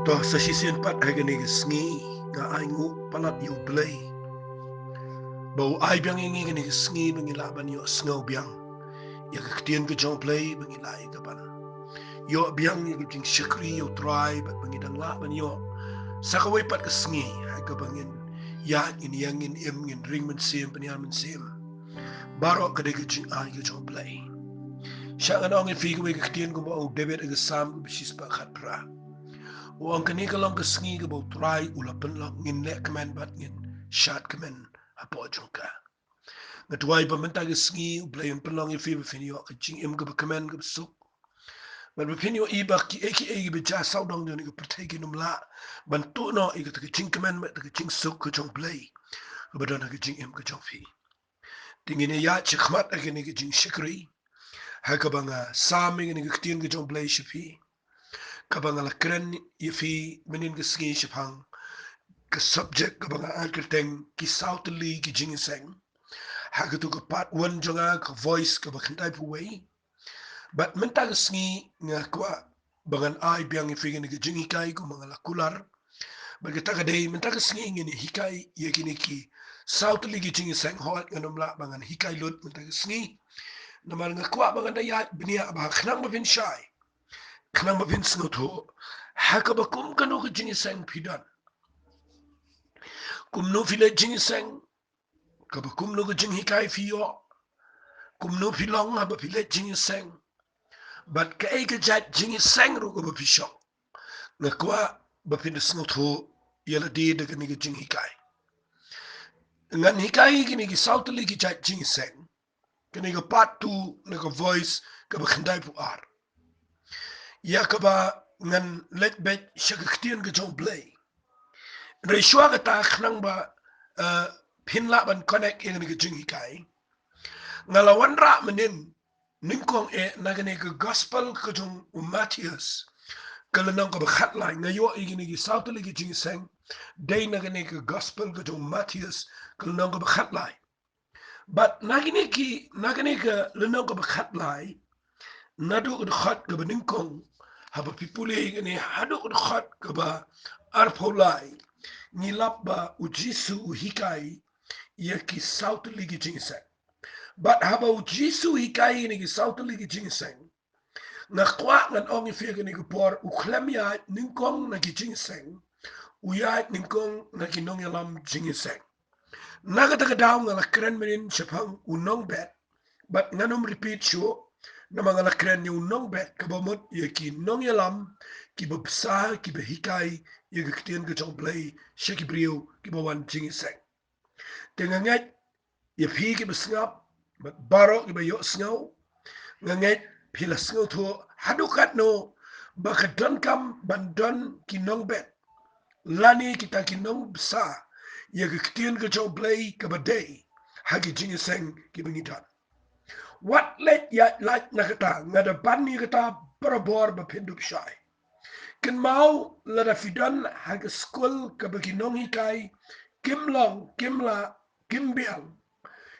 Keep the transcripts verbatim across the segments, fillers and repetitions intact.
Sa shisien pat ha kane ka sngi nga ai nguh palat ïa U Blei ba u ai biang ïa ngi kane ka sngi ba ngi lah ban ïohsngew biang ïa ka ktien ka jong U Blei, ba ngi lah ïa ka ban ïoh biang ïa ka jingshakri ïa U Trai, bad ba ngi dang lah ban ïoh sa kawei pat ka sngi ha kaba ngin ïaid, ngin ïeng, ngin im, ngin ring mynsiem, pynïar mynsiem. Baroh ka dei ka jingai ka jong U Blei. Shah ngan ong ïa phi kawei ka ktien kumba ong u David ha ka Salm kaba shispah khatphra. U ong kane ka long ka sngi kaba U Trai u la pynlong, ngin leh kmen bad ngin shad kmen hapoh jong ka. Nga duwai ba mynta ka sngi U Blei un pynlong ïa phi ba phin ïoh ka jingim kaba kmen kaba suk. Bad ba phin ïohi ba kiei kiei kiba jia sawdong jong kane ka pyrthei kin ym lah ban tuh noh ïa kata ka jingkmen bad kata ka jingsuk ka jong U Blei kaba don ha ka jingim ka jong phi. Te ngin ïaid shakhmat ha kane ka jingshakri ha kaba nga sam ïa kane ka ktien ka jong U Blei sha phi, kaba nga la kren ïa phi mynnin ka sngi shaphang ka subject kaba nga ai kyrteng ki saw tylli ki jingïaseng. Ha katu ka part one jong nga, ka voice kaba khyndaiphew wei. Bad mynta ka sngi nga kwah ba ngan ai biang ïa phi kane ka jinghikai kumba nga la kular. Bad kata ka dei mynta ka sngi ngin hikai ïa kine ki saw tylli ki jingïaseng. Hooid, ngan ym lah ba ngan hikai lut mynta ka sngi, namar nga kwah ba ngan da ïaid bniah bha khnang ba phin shai, khnang ba phin sngewthuh ha kaba kum kano ka jingïaseng phi don, kumno phi leit jingïaseng, kaba kumno ka jinghikai phi ïoh, kumno phi long haba phi leit jingïaseng, bad kaei ka jait jingïaseng ruh kaba phi shong. Nga kwah ba phin da sngewthuh ïa lade da kane ka jinghikai. Ngan hikai kine ki saw tylli ki jait jingïaseng. Kane ka part two na ka voice kaba khyndaiphew ar, ïa kaba ngan leit beit sha ka ktien ka jong U Blei. Hynrei shuwa kata, khnang ba, eh, phin lah ban connect ïa kane ka jinghikai, nga la wanrah mynnin nyngkong eh na kane ka gospel ka jong u Mathaios, ka lynnong kaba khatlai. Nga ïoh ïa kine ki saw tylli ki jingïaseng dei na kane ka gospel ka jong u Mathaios, ka lynnong kaba khatlai. Bad na kine ki, na kane ka lynnong kaba khatlai, naduh ka dkhot kaba nyngkong, haba phi pule ïa kane haduh ka dkhot kaba arphew lai, ngi lap ba U Jisu u hikai ïa ki saw tylli ki jingïaseng. Bad haba U Jisu u hikai ïa kine ki saw tylli ki jingïaseng, nga kwah ngan ong ïa phi ha kane ka por, u khlem ïaid nyngkong na ki jingïaseng, u ïaid nyngkong na ki nongïalam jingïaseng. Na kata ka daw nga la kren mynnin shaphang u nongbet, bad ngan ym repeat shuh, namar nga la kren ïa u nongbet, kaba mut ïa ki nongïalam kiba bsa, kiba hikai ïa ka ktien ka jong U Blei sha ki briew kiba wan jingïaseng. Te nga ngeit ïa phi kiba sngap bad baroh kiba ïohsngew, nga ngeit phi la sngewthuh haduh katno ba ka donkam ban don ki nongbet lane kita ki nongbsa ïa ka ktien ka jong U Blei kaba dei ha ki jingïaseng kiba ngi don. Wat leit ïaid lait na kata, nga da ban ïa kata barabor ba phin dup shai. Kynmaw, lada phi don ha ka skul kaba ki nonghikai kim long, kim lah, kim biang,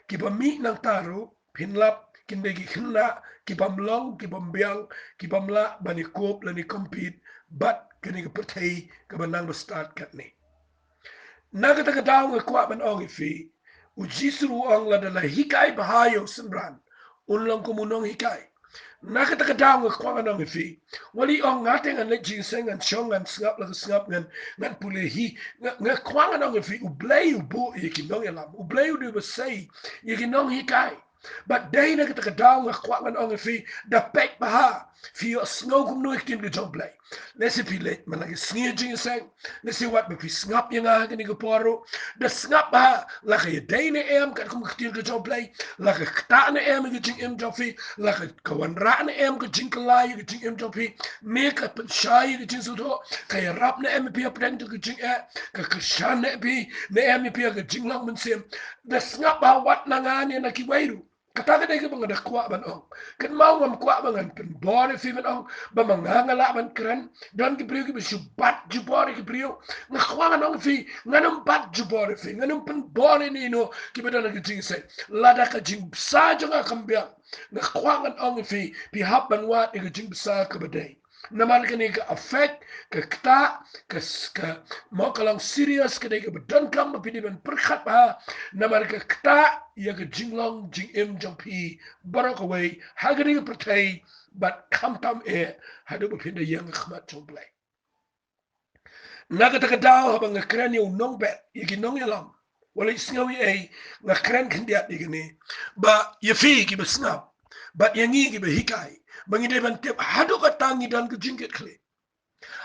kiba mih nangta ruh, phin lap kin dei ki khynnah kibym long, kibym biang, kibym lah ban ïakob lane compete bad kane ka pyrthei kaba nang ba stad katne. Na kata ka daw nga kwah ban ong ïa phi, U Jisu u ong lada la hikai bha ïa u synran, un long kum u nonghikai. Na kata ka daw nga kwah ngan ong ïa phi, wat ong nga te ngan leit jingïaseng, ngan shong, ngan sngap la ka sngap, ngan, ngan pule hi. Nga, nga kwah ngan ong ïa phi, U Blei u buh ïa ki nongïalam, U Blei u dei ba sei ïa ki nonghikai. Bad dei na kata ka daw nga kwah ngan ong ïa phi, da peit bha phi ïohsngew kumno ïa ka ktien ka jong U Blei. Lehse phi leit man la ka sngi jingïaseng, lehse wat ba phi sngap ïa nga ha kane ka por ruh, da sngap bha, la ka ïadei ne em katkum ka ktien ka jong U Blei, la ka ktah ne em ïa ka jingim jong phi, la ka, ka wanrah ne em ka jingkylla ïa ka jingim jong phi, me ka pynshai ïa ka jingsngewthuh, ka ïarap ne em ïa phi hapdeng jong ka jingeh, ka kyrshan ne em ïa phi, ne em ïa phi ha ka jinglong mynsiem. Da sngap bha wat na nga ne na kiwei ruh. Kata ka dei kaba nga da kwah ban ong. Kynmaw, ngam kwah ba ngan pynbor ïa phi ban ong ba ma nga nga lah ban kren. Don ki briew kiba shu bat jubor ïa ki briew. Nga kwah ngan ong ïa phi, ngan ym bat jubor ïa phi, ngan ym pynbor ïa ino ino kiba don ha ka jingïaseng. Lada ka jingbsa jong nga kam biang, nga kwah ngan ong ïa phi, phi hap ban wad ïa ka jingbsa kaba dei. Namar kane ka affect, ka ktah, ka s-, ka, mo ka long serious, ka dei kaba donkam ba phi dei ban pyrkhat bha. Namar ka ktah ïa ka jinglong jingim jong phi baroh kawei ha kane ka pyrthei, bad khamtam eh haduh ba phin da ïeng ha khmat jong U Blei. Na kata ka daw haba nga kren ïa u nongbet, ïa ki nongïalam, wat leit sngew ei ei, nga kren khyndiat ïa kane, ba ïa phi kiba sngap bad ïa ngi kiba hikai, ba ngi dei ban tip haduh katta ngi don ka jingkitkhlieh,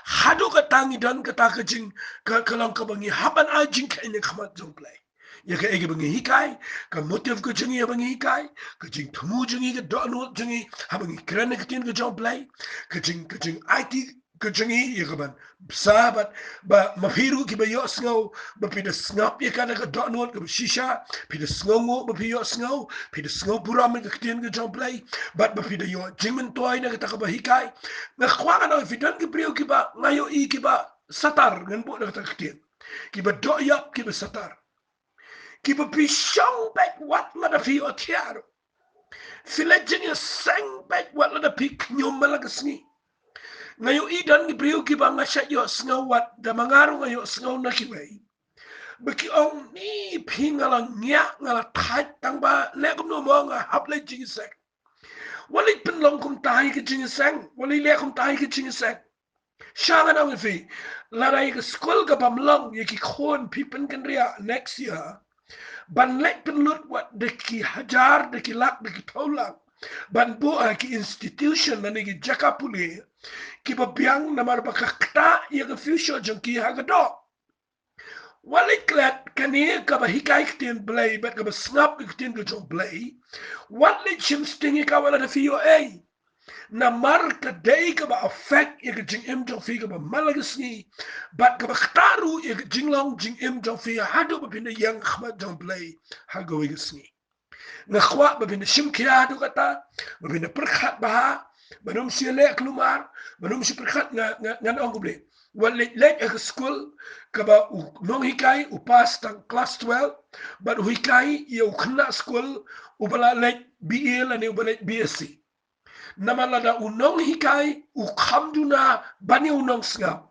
haduh katta ngi don kata ka jing, ka, ka long kaba ngi hap ban ai jingkheiñ ha khmat jong U Blei. Ïa kaei kaba ngi hikai, ka motive ka jong ngi haba ngi hikai, ka jingthmu jong ngi, ka dohnud jong ngi haba ngi kren ïa ka ktien ka jong U Blei, ka jing, ka jingaiti ka jong ngi ïa kaban bsa bad, ba ma phi ruh kiba ïohsngew ba phi da sngap ïa kata ka dohnud kaba shisha, phi da sngewnguh ba phi ïohsngew, phi da sngew burom ïa ka ktien ka jong U Blei, bad ba phi da ïoh jingmyntoi na kata kaba hikai. Nga kwah ngan ong, phi don ki briew kiba nga ïohi kiba satar, ngan buh na kata ka ktien, kiba doh ïap, kiba satar, kiba phi shong beit wat lada phi ïohthiah ruh. Phi leit jingïaseng beit wat lada phi khñium man la ka sngi. Nga ïohi don ki briew kiba nga shait ïohsngew wat da ma nga ruh nga ïohsngew na kiwei, ba ki ong, ni phi, nga la ngiah, nga la thait, tang ba leh kumno mo nga hap leit jingïaseng. Wat leit pynlong kumta ïa ka jingïaseng, wat leit leh kumta ïa ka jingïaseng. Sha ngan ong ïa phi, lada ïa ka skul ka bym long, ïa ki khun phi pynkynriah next year ban leit pynlut wat da ki hajar, da ki lak, da ki phew lak, ban buh ha ki institution lane ki jaka pule kiba biang, namar ba ka ktah ïa ka future jong ki ha ka doh. Wat leit klet kane kaba hikai ktien Blei bad kaba sngap ïa ka ktien ka jong Blei, wat leit shim sting ïa ka wat lada phi ïoh ei. Namar ka dei kaba affect ïa ka jingim jong phi kaba man la ka sngi, bad kaba ktah ruh ïa ka jinglong jingim jong phi haduh ba phin da ïeng ha khmat jong Blei ha kawei ka sngi. Nga kwah ba phin da shim khia haduh katta, ba phin da pyrkhat bha, ban ym shym leh kulmar, ban ym shym pyrkhat, nga, nga, ngan ong kumne. Wat leit, leit ha ka skul kaba u nonghikai u pass tang klas twelve, bad u hikai ïa u khynnah skul uba la leit B A lane uba leit B S C. Namar lada u nonghikai u kham duna ban ïa u nongsngap,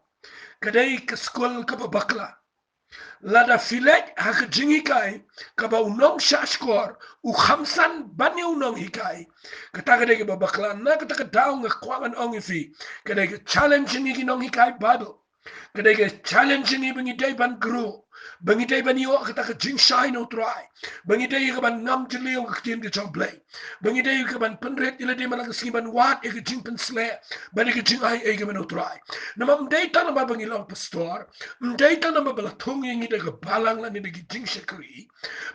ka dei ka skul kaba bakla. Lada phi leit ha ka jinghikai kaba u nongshah shkor u kham san ban ïa u nonghikai, kata ka dei kaba bakla. Na kata ka daw nga kwah ngan ong ïa phi, ka dei ka challenge ïa ngi ki nonghikai Baibl. Ka dei ka challenge ïa ngi ba ngi dei ban grow, ba ngi dei ban ïoh kata ka jingshai na U Trai, ba ngi dei ïa kaban ngam jylliew ka ktien ka jong U Blei, ba ngi dei ïa kaban pynrit ïa lade man la ka sngi, ban wad ïa ka jingpynshlur bad ïa ka jingai ei ka man U Trai. Namar ym dei tang namar ba ngi long pastor, ym dei tang namar ba la thung ïa ngi da ka balang lane da ki jingshakri,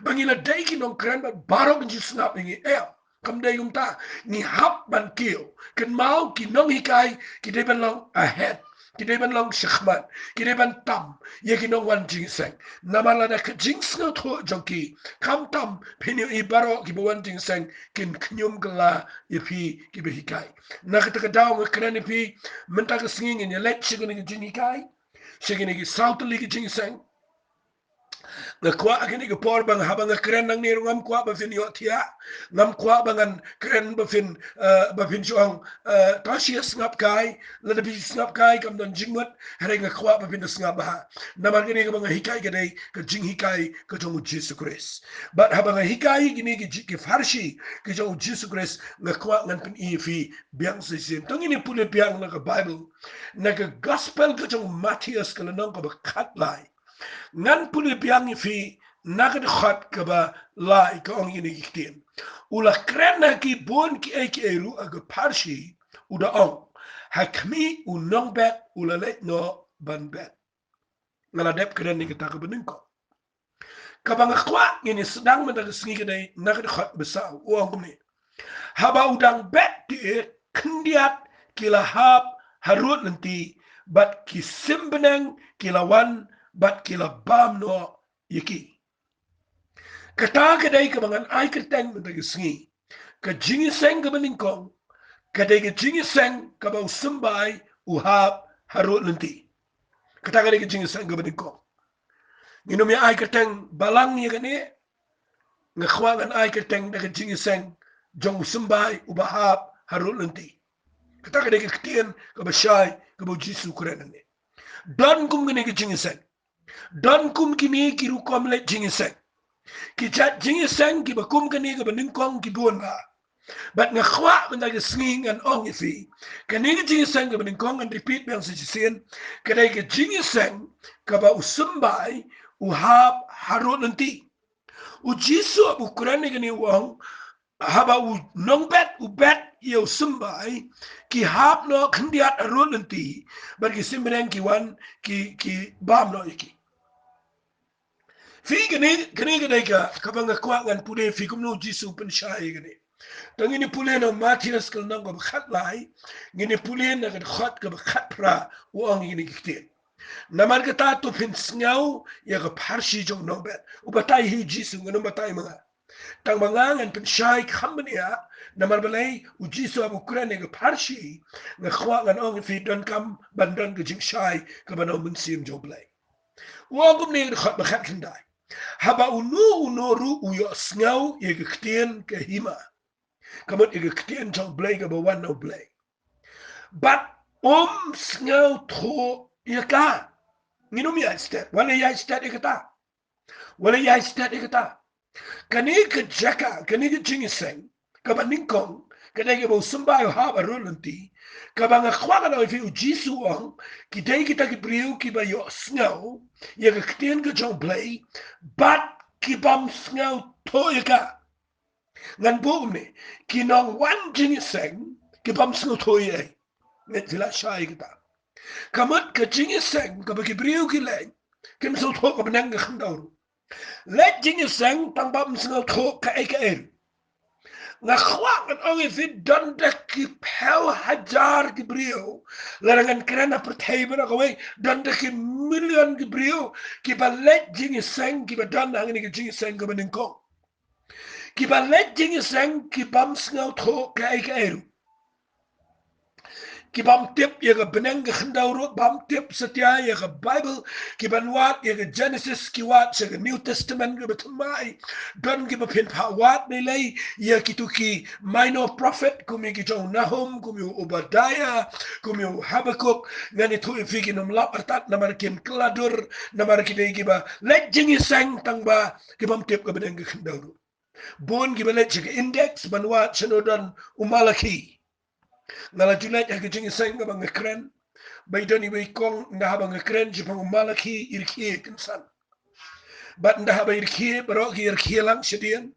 ba ngi la dei ki nongkren bad baroh kin ju sngap ïa ngi. Em, kam dei kumta. Ngi hap ban kiew. Kynmaw, ki nonghikai ki dei ban long ahead, ki dei ban long shakhmat, ki dei ban tam ïa ki nongwan jingïaseng. Namar lada ka jingsngewthuh jong ki kam tam, phin ïohi baroh kiba wan jingïaseng kin khñium kylla ïa phi kiba hikai. Na kata ka daw nga kren ïa phi, mynta ka sngi ngin ïa leit sha kine ki jinghikai, sha kine ki saw tylli ki jingïaseng. Nga kwah ha kine ki por ba nga, haba nga kren nangne ruh, ngam kwah ba phin ïohthiah, ngam kwah ba ngan kren ba phin, eh, ba phin shu ong, eh, to shu sngap kai, lada phi sngap kai kam don jingmut. Hynrei nga kwah ba phin da sngap bha. Namar kane kaba nga hikai ka dei ka jinghikai ka jong U Jisu Khrist. Bad haba nga hikai kine ki ji-, ki pharshi ki jong U Jisu Khrist, nga kwah ngan pyni ïa phi biang shisien. To ngin ïa pule biang na ka Baibl, na ka Gospel ka jong u Mathaios ka lynnong kaba khatlai. Ngan pule biang ïa phi na ka dkhot kaba lai, ka ong ïa kine ki ktien: U la kren ha ki bun kiei kiei ruh ha ka pharshi, u da ong, ha khmih, u nongbet u la leit noh ban bet. Nga la dep kren ïa kata kaba nyngkong. Kaba nga kwah ngin ïa sdang mynta ka sngi ka dei na ka dkhot ba saw, u ong kumne: Haba u dang bet te, khyndiat ki la hap harud lynti, bad ki sim bneng ki la wan, bad ki la bam noh ïa ki. Kata ka dei kaba ngan ai kyrteng mynta ka sngi, ka jingïaseng kaba nyngkong, ka dei ka jingïaseng kaba u symbai u hap harud lynti. Kata ka dei ka jingïaseng kaba nyngkong. Ngin ym ïa ai kyrteng balang ïa kane, nga kwah ngan ai kyrteng da ka jingïaseng jong u symbai uba hap harud lynti. Kata ka dei ka ktien kaba shai kaba u Jisu u kren hangne. Don kum kine ki jingïaseng. Don kum kine ki rukom leit jingïaseng. Ki jait jingïaseng kiba kum kane kaba nyngkong ki bun bha. Bad nga kwah mynta ka sngi ngan ong ïa phi, kane ka jingïaseng kaba nyngkong, ngan repeat biang sa shisien, ka dei ka jingïaseng kaba u symbai u hap harud lynti. U Jisu haba u kren ïa kane u ong, haba u nongbet u bet ïa u symbai, ki hap noh khyndiat harud lynti, bad ki synbneng ki wan ki, ki bam noh ïa ki. Phi, kane, kane ka dei ka, kaba nga kwah ngan pule phi kumno u Jisu u pynshai ïa kane. Te ngin ïa pule na u Mathaios ka lynnong kaba khatlai, ngin ïa pule na ka dkhot kaba khatphra, u ong ïa kine ki ktien. Namar kata to phin sngew ïa ka pharshi jong u nongbet. U batai hi u Jisu, ngan ym batai ma nga. Tang ba nga ngan pynshai kham bniah, namar balei u Jisu haba u kren ïa ka pharshi, nga kwah ngan ong ïa phi donkam ban don ka jingshai kaba na u Mynsiem jong u Blei. U ong kumne ha ka dkhot ba khatkhyndai. Haba uno uno ruh u ïohsngew ïa ka ktien ka hima, ka mut ïa ka ktien jong u Blei kaba wan na u Blei, bad um sngewthuh ïa ka. Ngin ym ïaid stet, wat leh ïaid stet ïa kata. Wat leh ïaid stet ïa kata. Kane ka jaka, kane ka jingïaseng kaba nyngkong, ka dei kaba u symbai u hap harud lynti, kaba nga kwah ngan ong ïa phi u Jisu u ong, ki dei kita ki briew kiba ïohsngew ïa ka ktien ka jong u Blei, bad ki bym sngewthuh ïa ka. Ngan buh kumne, ki nongwan jingïaseng ki bym sngewthuh ïa ei. Ngeit phi la shai ïa kata. Ka mut ka jingïaseng kaba ki briew ki leit, kim sngewthuh ka bneng ka khyndew ruh. Leit jingïaseng tang ba ym sngewthuh kaei kaei ruh. Nga kwah ngan ong ïa phi, don da ki phew hajar ki briew, lada ngan kren ha pyrthei baroh kawei, don da ki million ki briew kiba leit jingïaseng, kiba don hangne ka jingïaseng kaba nyngkong, kiba leit jingïaseng ki bym sngewthuh kaei kaei ruh. Ki bym tip ïa ka bneng ka khyndew ruh, bym tip satia ïa ka Baibl, ki ban wad ïa ka Genesis, ki wad sha ka New Testament kaba thymmai. Don kiba pynpaw wad lei lei ïa kito ki minor prophet, kum ïa ki jong u Nahum, kum ïa u Obadiah, kum ïa u Habakuk. Ngan ïathuh ïa phi, kin ym lap artat namar kin kylla dur, namar ki dei kiba leit jingïaseng tang ba ki bym tip ka bneng ka khyndew ruh. Bun kiba leit sha ka Index ban wad shano don u Malakhi. Nga la ju leit ha ka jingïaseng kaba nga kren, ba i don iwei i kong, ynda haba nga kren shaphang u Malakhi, i rkhie kynsan. Bad ynda haba i rkhie, baroh ki rkhie lang shadien.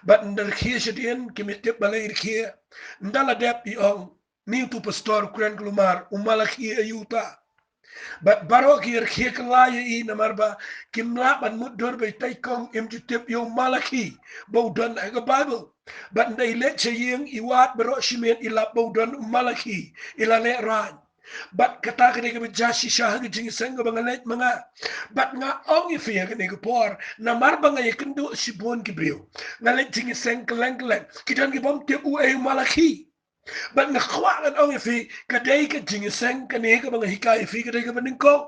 Bad ynda rkhie shadien, kim tip balei i rkhie. Ynda la dep i ong, ni utu pastor u kren kulmar, u Malakhi aïu uta. Bad baroh ki rkhie kylla ïa i namar ba kim lah ban mutdur ba itai i kong im ju tip ïa u Malakhi ba u don ha ka Baibl. Bad ynda i leit sha ïing i wad baroh shi miet i lap ba u don u Malakhi, i la lehraiñ. Bad kata ka dei kaba jia shisha ha ka jingïaseng kaba nga leit ma nga. Bad nga ong ïa phi ha kane ka por, namar ba nga ïakynduh shibun ki briew, nga leit jingïaseng kylleng kylleng, ki don ki bym tip uei u Malakhi. Bad nga kwah ngan ong ïa phi, ka dei ka jingïaseng kane kaba nga hikai ïa phi, ka dei kaba nyngkong.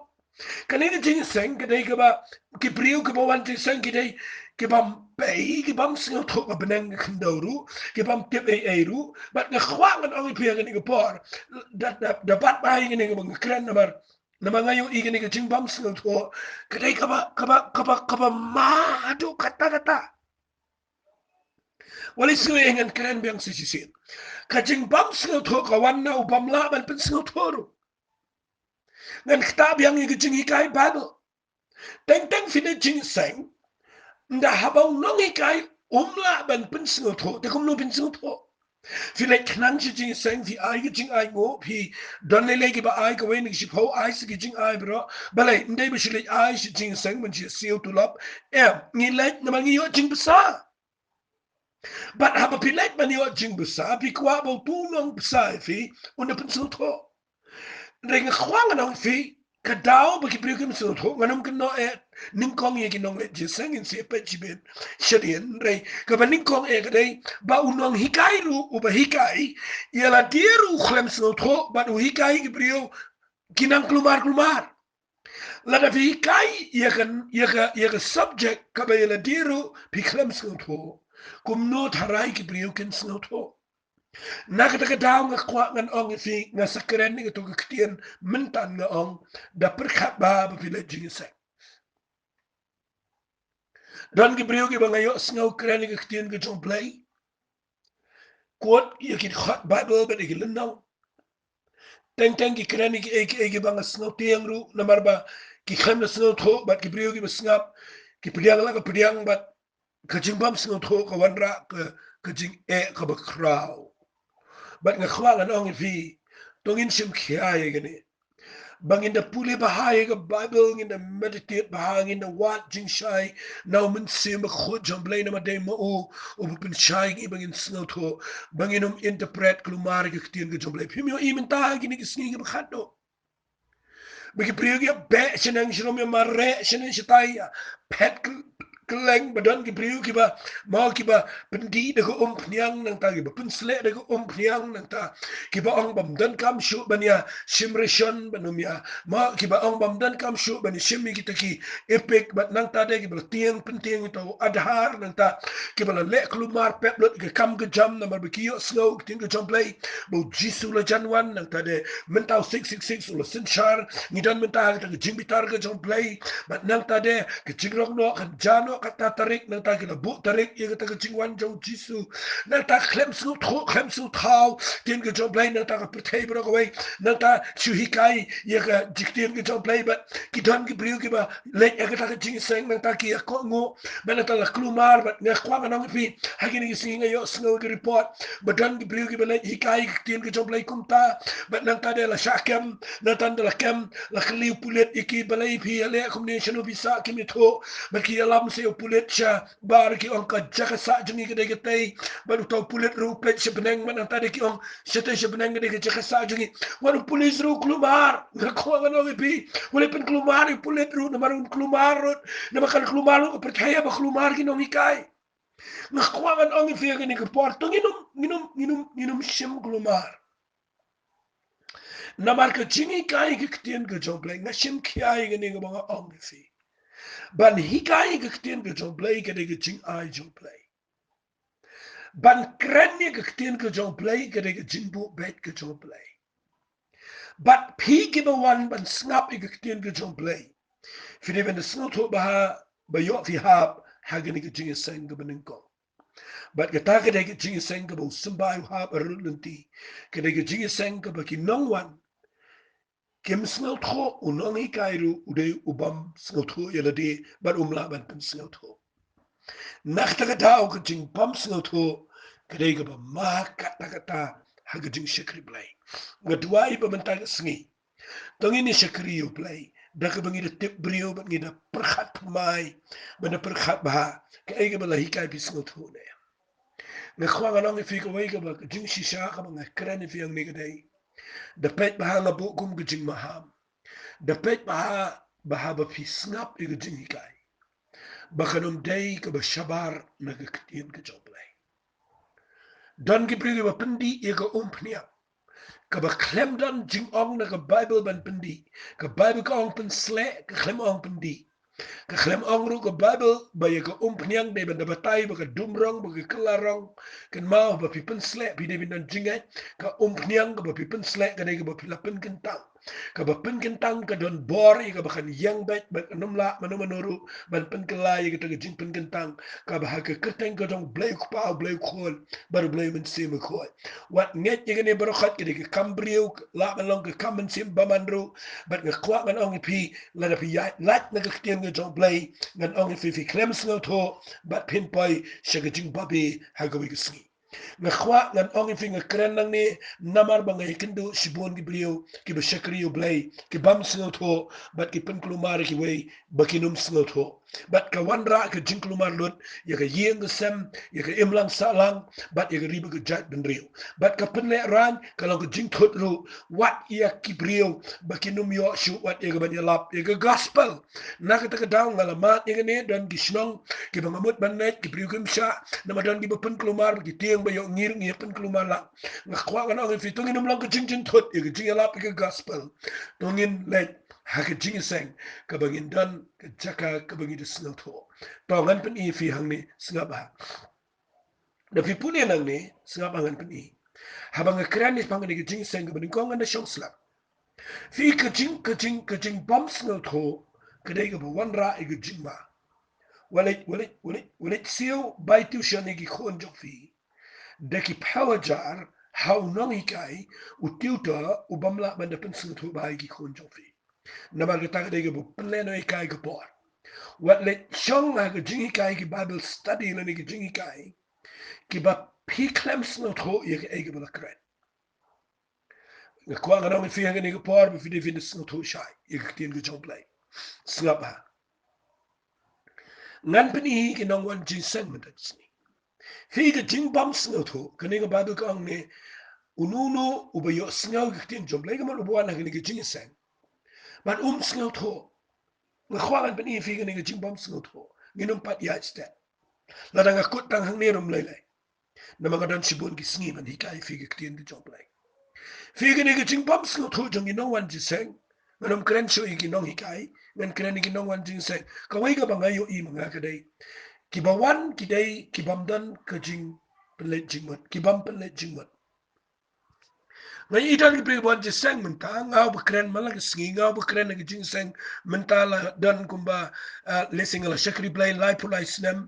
Kane ka jingïaseng ka dei kaba ki briew kiba wan jingïaseng ki dei ki bym pei, ki bym sngewthuh ka bneng ka khyndew ruh, ki bym tip ei ei ruh. Bad nga kwah ngan ong ïa phi ha kane ka por, da, da, da bat bha ïa kane kaba nga kren namar, namar nga ïohi kane ka jingbym sngewthuh ka dei kaba, kaba, kaba, kaba ma haduh katta katta. Wat lei sngew ei, ngan kren biang sa shisien. Ka jingbym sngewthuh ka wan na u bym lah ban pynsngewthuh ruh. Ngan ktah biang ïa ka jinghikai Baibl. Teng teng phi leit jingïaseng, ynda haba u nonghikai um lah ban pynsngewthuh, te kumno pynsngewthuh? Phi leit khnang sha jingïaseng, phi ai ka jingai nguh, phi don lei lei kiba ai, kawei na ki shiphew ai sa ki jingai baroh. Balei, ym dei ba shu leit ai sha jingïaseng ban shu siew tulop? Em, ngi leit namar ngi ïoh jingbsa. Bad haba phi leit ban ïoh jingbsa, phi kwah ba utu u nongbsa ïa phi un da pynsngewthuh. Hynrei nga kwah ngan ong ïa phi, ka daw ba ki briew kim sngewthuh, ngan ym kynnoh eh nyngkong ïa ki nongleit jingïaseng, ngin sa ïa peit shibit shadien. Hynrei kaba nyngkong eh ka dei ba u nonghikai ruh, uba hikai, ïa lade ruh u khlem sngewthuh, bad u hikai ki briew ki nang kulmar kulmar. Lada phi hikai ïa ka, ïa ka, ïa ka subject kaba ïa lade ruh phi khlem sngewthuh, kumno tharai ki briew kin sngewthuh? Na kata ka daw nga kwah ngan ong ïa phi, nga sa kren ïa kato ka ktien mynta, nga ong da pyrkhat bha ba phi leit jingïaseng. Don ki briew kiba nga ïohsngew kren ïa ka ktien ka jong U Blei, quote ïa ki dkhot Baibl bad ïa ki lynnong. Teng teng ki kren ïa ki, ïa ki, ïa kiba nga sngewtieng ruh, namar ba ki khlem da sngewthuh, bad ki briew kiba sngap ki pdiang la ka pdiang, bad ka jingbym sngewthuh ka wanrah ka, ka jingeh kaba khraw. Bad nga kwah ngan ong ïa phi, to ngin shim khia ïa kane. Ba ngin da pule bha ïa ka Baibl, ngin da meditate bha, ngin da wad jingshai na U Mynsiem Bakhuid jong U Blei, namar dei ma u uba pynshai ïa ngi ba ngin sngewthuh, ba ngin ym interpret kulmar ïa ka ktien ka jong U Blei. Phim ïohi mynta ha kine ki sngi kiba khatduh, ba ki briew ki ïa beh shaneng sharum, ïa mareh shaneng shatai, ïa phet kylleng, ba don ki briew kiba, mo, kiba pyndih da ka umphniang, nangta kiba pynsleh da ka umphniang, nangta kiba ong bym donkam shuh ban ïa shim ration ban ym ïa, mo, kiba ong bym donkam shuh ban ïa shim ïa kita ki epek, bad nangta de kiba la tieng pyntieng ïa uta u Aadhaar, nangta kiba la leh kulmar pep lut ïa ka kam ka jam, namar ba ki ïohsngew ka ktien ka jong U Blei ba U Jisu u la jan wan, nangta de mynta u six six six u la synshar. Ngi don mynta ha kata ka jingbitar ka jong U Blei, bad nangta de ka jingrong noh kan jan noh kata tarik, nangta ki la buh tarik ïa kata ka jingwan jong U Jisu. Nangta khlem sngewthuh, khlem sngewthaw ktien ka jong U Blei, nangta ka pyrthei baroh kawei, nangta shu hikai ïa ka jingktien ka jong U Blei, bad ki don ki briew kiba leit ha kata ka jingïaseng, nangta ki ïa kohnguh, bad nangta la kulmar, bad nga kwah ngan ong ïa phi, ha kine ki sngi nga ïohsngew ka report ba don ki briew kiba leit hikai ka ktien ka jong U Blei kumta, bad nangta de la shah kem, nangta de la kem, la kylli u pulit ïa ki, balei phi ïaleh kumne, shano phi sah, kim ïathuh, bad ki ïalam sa ïa u pulit shabar, ki ong ka jaka sah jong ngi ka dei katei, bad uta u pulit ruh u peit sha bneng, bad nangta de ki ong shatei sha bneng ka dei ka jaka sah jong ngi. Wat u pulit ruh u kulmar, nga kwah ngan ong ïa phi, wat la pynkulmar ïa u pulit ruh, namar un kulmar ruh, namar kan kulmar ruh ka pyrthei, ba kulmar ki nonghikai. Nga kwah ngan ong ïa phi ha kane ka por, to ngin ym, ngin ym, ngin ym, ngin ym shim kulmar. Namar ka jinghikai ka ktien ka jong U Blei, nga shim khia ïa kane kaba nga ong ïa phi. Ban hikai ka ktien ka jong U Blei ka dei ka jingai jong U Blei. Ban kren ïa ka ktien ka jong U Blei ka dei ka jingbuh beit ka jong U Blei. Bad phi kiba wan ban sngap ïa ka ktien ka jong U Blei, phi dei ban da sngewthuh bha ba ïoh phi hap ha kane ka jingïaseng kaba nyngkong. Bad kata ka dei ka jingïaseng kaba u symbai u hap ha rud lynti. Ka dei ka jingïaseng kaba ki nongwan kim sngewthuh, u nonghikai ruh u dei u bym sngewthuh ïa lade, bad um lah ban pynsngewthuh. Na kata ka daw ka jingbym sngewthuh ka dei kaba ma kata kata ha ka jingshakri Blei. Nga duwai ba mynta ka sngi to ngin ïa shakri ïa U Blei da kaba ngi da tip briew, bad ngi da pyrkhat thymmai, bad da pyrkhat bha kaei kaba la hikai, phi sngewthuh ne? Nga kwah ngan ong ïa phi kawei kaba ka jingshisha kaba nga kren ïa phi hangne ka dei, da peit bha, nga buh kum ka jingmaham, da peit bha, bha ba phi sngap ïa ka jinghikai, ba kan ym dei kaba shabar na ka ktien ka jong U Blei. Don ki briew kiba pyndih ïa ka umphniang kaba khlem don jingong na ka Baibl ban pyndih. Ka Baibl ka ong pynsleh, ka khlem ong pyndih. Ka khlem ong ruh ka Baibl ba ïa ka umphniang dei ban da batai ba ka dum rong, ba ka kylla rong. Kynmaw, ba phi pynsleh phi dei ban don jingngeit. Ka umphniang kaba phi pynsleh ka dei kaba phi la pynkyntang. Kaba pynkyntang ka don bor ïa kaba kan ïeng beit, bad kan ym lah mano mano ruh ban pynkylla ïa kata ka jingpynkyntang, kaba ha ka kyrteng ka jong U Blei U Kpa, U Blei U Khun, bad U Blei U Mynsiem Bakhuid. Wat ngeit ïa kane baroh, ka dei ka kam briew, lah ban long ka kam mynsiem bymman ruh. Bad nga kwah ngan ong ïa phi, lada phi ïaid lait na ka ktien ka jong U Blei, ngan ong ïa phi, phi khlem sngewthuh bad phin poi sha ka jingbabe ha kawei ka sngi. Nga kwah ngan ong ïa phi, nga kren nangne namar ba nga ïakynduh shibun ki briew kiba shakri ïa U Blei, ki bym sngewthuh, bad ki pynkulmar ïa kiwei ba kin ym sngewthuh. Bad ka wanrah ka jingkulmar lut ïa ka ïing ka sem, ïa ka imlang sahlang, bad ïa ka ri bad ka jaitbynriew. Bad ka pynlehraiñ ka long ka jingthut ruh wat ïa ki briew ba kin ym ïoh shuh wat ïa ka ban ïalap ïa ka gospel. Na kata ka daw nga la mad ïa kane, don ki shnong kiba nga mut ban leit, ki briew kim shah, namar don kiba pynkulmar, ba ki tieng ba ïoh ngi ruh ngi ïa pynkulmar lang. Nga kwah ngan ong ïa phi, to ngin ym long ka jingjynthut ïa ka jingïalap ïa ka gospel. To ngin leit ha ka jingïaseng kaba ngin don ka jaka kaba ngi da sngewthuh. To ngan pyni ïa phi hangne, sngap bha. Da phi pule nangne, sngap bha, ngan pyni. Haba nga kren ïa pang kane ka jingïaseng kaba nyngkong ngan da shong slap. Phi, ka jing, ka jing, ka jingbym sngewthuh ka dei kaba wanrah ïa ka jingma. Wat leit, wat leit, wat leit, wat leit siew bai tuition ïa ki khun jong phi da ki phew hajar ha u nonghikai, u tutor u bym lah ban da pynsngewthuh bha ïa ki khun jong phi. Namar kata ka dei kaba pynlehnohkai ka por. Wat leit shong ha ka jinghikai, ki Bible study lane ka jinghikai kiba phi khlem sngewthuh ïa kaei kaba la kren. Nga kwah ngan ong ïa phi ha kane ka por ba phi dei phin da sngewthuh shai ïa ka ktien ka jong U Blei. Sngap ha, ngan pyni ïa ki nongwan jingïaseng mynta ka sngi. Phi, ka jingbym sngewthuh, kane ka Bible ka ong ne, uno uno uba ïohsngew ïa ka ktien jong U Blei ka mut uba wan ha kane ka jingïaseng. Bad um sngewthuh. Nga kwah ngan pyni ïa phi kane ka jingbym sngewthuh. Ngin ym pat ïaid stet. Lada nga kut tang hangne ruh ym lei lei. Namar nga don shibun ki sngi ban hikai ïa phi ka ktien ka jong U Blei. Phi, kane ka jingbym sngewthuh jong ki nongwan jingïaseng. Ngan ym kren shuh ïa ki nonghikai, ngan kren ïa ki nongwan jingïaseng. Kawei kaba nga ïohi ma nga ka dei kiba wan ki dei ki bym don ka jingpynleit jingmut, ki bym pynleit jingmut. Nga ïohi don ki briew ba wan jingïaseng mynta, nga uba kren man la ka sngi, nga uba kren ha ka jingïaseng mynta la don kumba, ah, lehse nga la shakri Blei laiphew lai snem,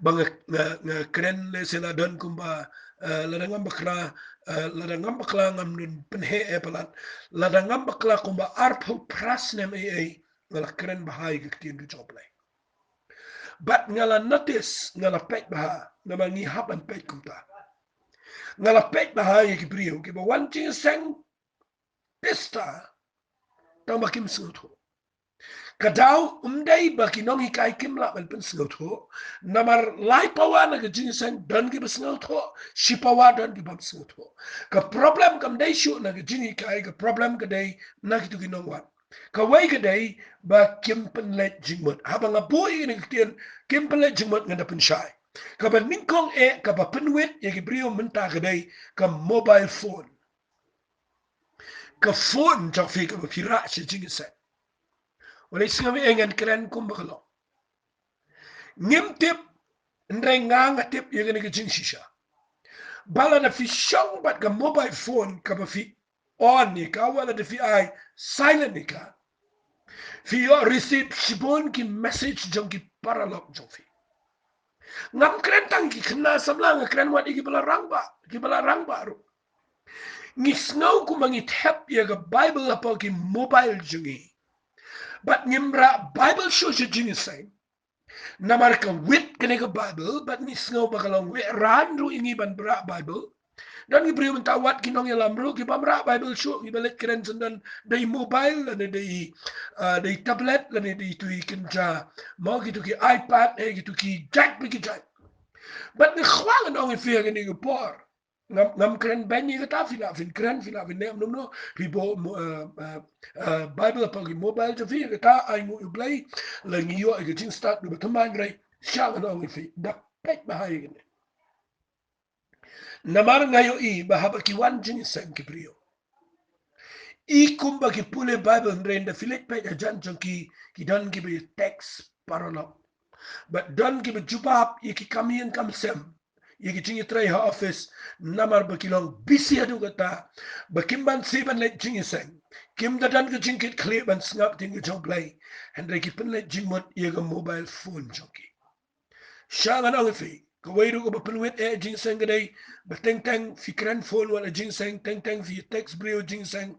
ba nga, nga, nga kren lehse la don kumba, ah, lada ngam bakla, ah, lada ngam bakla ngam don pynheh eh palat, lada ngam bakla kumba arphew phra snem ei ei, nga la kren bha ïa ka ktien ka jong U Blei. Bad nga la notice, nga la peit bha, namar ngi hap ban peit kumta. Nga la peit bha ïa ki briew kiba wan jingïaseng pista, tang ba kim sngewthuh. Ka daw um dei ba ki nonghikai kim lah ban pynsngewthuh, namar lai pawa na ka jingïaseng don kiba sngewthuh, shi pawa don ki bym sngewthuh. Ka problem kam dei shuh na ka jinghikai, ka problem ka dei na kito ki nongwan. Kawei ka dei ba kim pynleit jingmut. Haba nga buh ïa kane ka ktien, kim pynleit jingmut, ngan da pynshai. Kaba nyngkong eh, kaba pynwit ïa ki briew mynta ka dei ka mobile phone. Ka phone jong phi kaba phi rah sha jingïaseng. Wat leit sngap ïa, ngan kren kumba ka long. Ngim tip, hynrei nga, nga tip ïa kane ka jingshisha. Ba lada phi shong bad ka mobile phone kaba phi on ïa ka, wat lada phi ai silent ïa ka, phi ïoh receive shibun ki message jong ki paralok jong phi. Ngam kren tang ki khynnah samla, nga kren wat ïa kiba la rangbah, kiba la rangbah ruh. Ngi sngew kumba ngi thep ïa ka Bible hapoh ki mobile jong ngi. Bad ngim rah Bible shuh sha jingïaseng. Namar ka wit kane ka Bible, bad ngi sngew ba ka long wit ran ruh ïa ngi ban rah Bible. Don ki briew mynta wat ki nongïalam ruh ki bym rah Bible shuh, kiba leit kren syndon da i mobile lane da i, ah, da i tablet lane da itu i kynja. Mo kito ki iPad, eh, kito ki jack, ba ki jack. Bad nga kwah ngan ong ïa phi ha kane ka por. Ngam, ngam kren beiñ ïa kata, phi lah phin kren, phi lah phin leh kumno kumno, phi buh mo, eh, eh, eh, Bible hapoh ki mobile jong phi, ïa kata ai nguh ïa U Blei, la ngi ïoh ïa ka jingstad kaba thymmai, hynrei sha ngan ong ïa phi, da peit bha ïa kane. Namar nga ïohi ba haba ki wan jingïaseng ki briew, i kumba ki pule Bible, hynrei ynda phi leit peit hajan jong ki, ki don kiba ïa text paralok. Bad don kiba jubab ïa ki kam ïing kam sem, ïa ki jingïatrei ha office, namar ba ki long busy haduh katta ba kim banse ban leit jingïaseng. Kim da don ka jingkitkhlieh ban sngap ktien ka jong U Blei, hynrei ki pynleit jingmut ïa ka mobile phone jong ki. Sha ngan ong ïa phi, kawei ruh kaba pynwit eh jingïaseng ka dei ba teng teng phi kren phone wat la jingïaseng, teng teng phi text briew jingïaseng,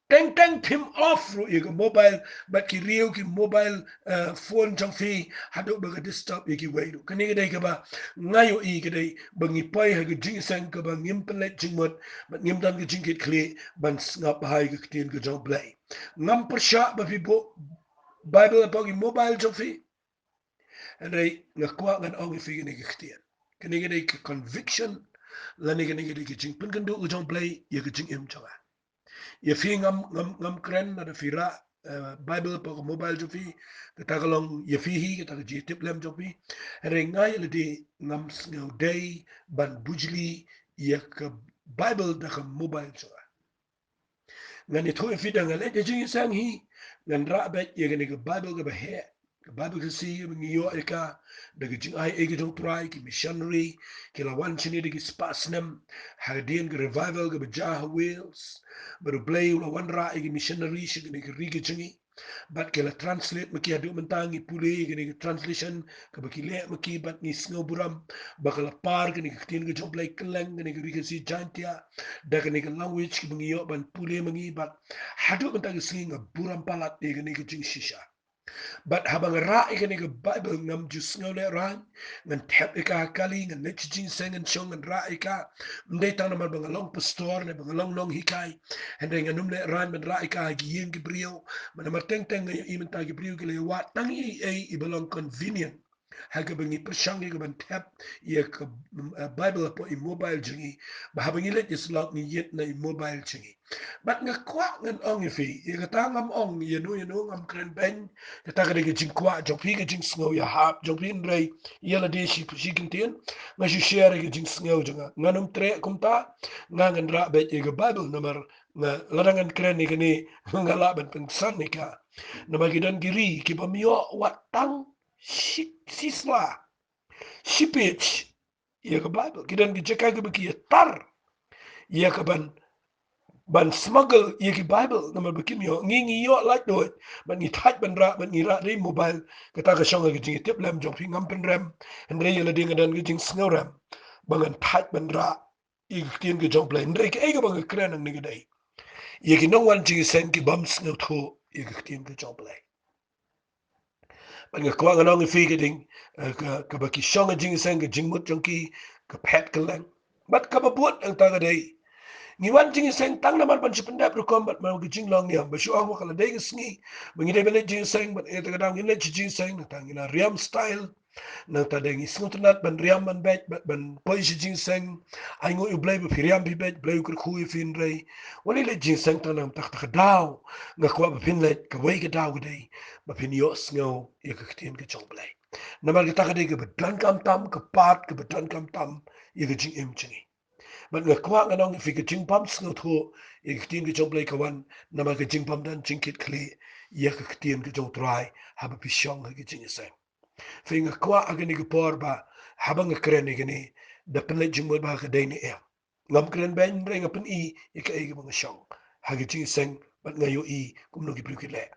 teng teng phim off ruh ïa ka mobile, bad ki riew ki mobile, eh, phone jong phi haduh ba ka disturb ïa kiwei ruh. Kane ka dei kaba nga ïohi ka dei ba ngi poi ha ka jingïaseng kaba ngim pynleit jingmut, bad ngim don ka jingkitkhlieh ban sngap bha ïa ka ktien ka jong U Blei. Ngam pyrshah ba phi buh Bible hapoh ki mobile jong phi. Hynrei nga kwah ngan ong ïa phi kane ka ktien. Kane ka dei ka conviction, lane kane ka dei ka jingpynkynduh ka jong U Blei ïa ka jingim jong nga. Ïa phi ngam, ngam, ngam kren lada phi rah, eh, Bible hapoh ka mobile jong phi, kata ka long ïa phi hi, kata ka jingtip lem jong phi. Hynrei nga ïa lade ngam sngew dei ban bujli ïa ka Bible da ka mobile jong nga. Ngan ïathuh ïa phi, da nga leit ha jingïaseng hi, ngan rah beit ïa kane ka Bible kaba heh. Ka Baibl Khasi ba ngi ïoh ïa ka da ka jingai ei ka jong U Trai, ki missionary ki la wan shane da ki spah snem hadien ka revival kaba jia ha Wales. Bad U Blei u la wanrah ïa ki missionary sha kane ka ri ka jong ngi. Bad ki la translate ma ki, haduh mynta ngi pule ïa kane ka translation kaba ki leh ma ki, bad ngi sngew burom ba ka la par kane ka ktien ka jong U Blei kylleng kane ka ri Khasi Jaintia da kane ka language kaba ngi ïoh ban pule ma ngi, bad haduh mynta ka sngi nga burom palat ïa kane ka jingshisha. Bad haba nga rah ïa kane ka Baibl ngam ju sngew lehraiñ, ngan thep ïa ka ha kali, ngan leit sha jingïaseng, ngan shong ngan rah ïa ka. Ym dei tang namar ba nga long pastor ne ba nga long nonghikai, hynrei ngan ym lehraiñ ban rah ïa ka ha ki ïing ki briew. Namar teng teng nga ïohi mynta ki briew ki la ïa wad tang ei ei ba long convenient ha kaba ngi pyrshang ïa ka ban thep ïa ka, mm, eh, Baibl hapoh i mobile jong ngi, ba haba ngi leit ïasyllok ngi ïit na i mobile jong ngi. Bad nga kwah ngan ong ïa phi, ïa kata ngam ong ïano ïano, ngam kren beiñ. Kata ka dei ka jingkwah jong phi, ka jingsngew ïahap jong phi, hynrei ïa lade shi shi kyntien nga shu share ïa ka jingsngew jong nga. Ngan ym treh kumta, nga ngan rah beit ïa ka Baibl namar nga, lada ngan kren ïa kane nga lah ban pynksan ïa ka. Namar ki don ki ri ki bym ïoh wat tang shi, shi sla, shi page ïa ka Baibl. Ki don ki jaka kiba ki ïatar ïa ka ban, ban smuggle ïa ki Baibl namar ba kim ïoh. Ngi, ngi ïoh lait duh, bad ngi thait ban rah, bad ngi rah da i mobile. Kata ka shong ha ka jingïatiplem jong phi, ngam pynrem. Hynrei ïa lade nga don ka jingsngewrem ba ngan thait ban rah ïa ka ktien ka jong U Blei. Hynrei kaei kaba nga kren hangne ka dei ïa ki nongwan jingïaseng ki bym sngewthuh ïa ka ktien ka jong U Blei. Bad nga kwah ngan ong ïa phi ka ding, eh, ka, kaba ki shong ha jingïaseng, ka jingmut jong ki ka phet kylleng. Bad kaba bud hangta ka dei, ngi wan jingïaseng tang namar ban shu pyndep rukom bad man ka jinglong niam. Ba shu ong ba ka la dei ka sngi ba ngi dei ban leit jingïaseng, bad ïa kata ka daw ngin leit sha jingïaseng, nangta ngi la riam style. Nangta dei ngi sngewtynnat ban riam ban beit, ban, ban poi sha jingïaseng. Ai nguh ïa U Blei ba phi riam phi beit, U Blei u kyrkhu ïa phi, hynrei wat leit jingïaseng tang namar kata ka daw. Nga kwah ba phin leit, kawei ka daw ka dei ba phin ïohsngew ïa ka ktien ka jong U Blei. Namar kata ka dei kaba donkam tam, ka part kaba donkam tam ïa ka jingim jong ngi. Bad nga kwah ngan ong ïa phi, ka jingbym sngewthuh ïa ka ktien ka jong U Blei ka wan namar ka jingbym don jingkitkhlieh ïa ka ktien ka jong U Trai haba phi shong ha ka jingïaseng. Phi, nga kwah ha kane ka por ba haba nga kren ïa kane, da pynleit jingmut ba ka dei ne em. Ngam kren beiñ, hynrei nga pyni ïa kaei kaba nga shong ha ka jingïaseng bad nga ïohi kumno ki briew ki leh.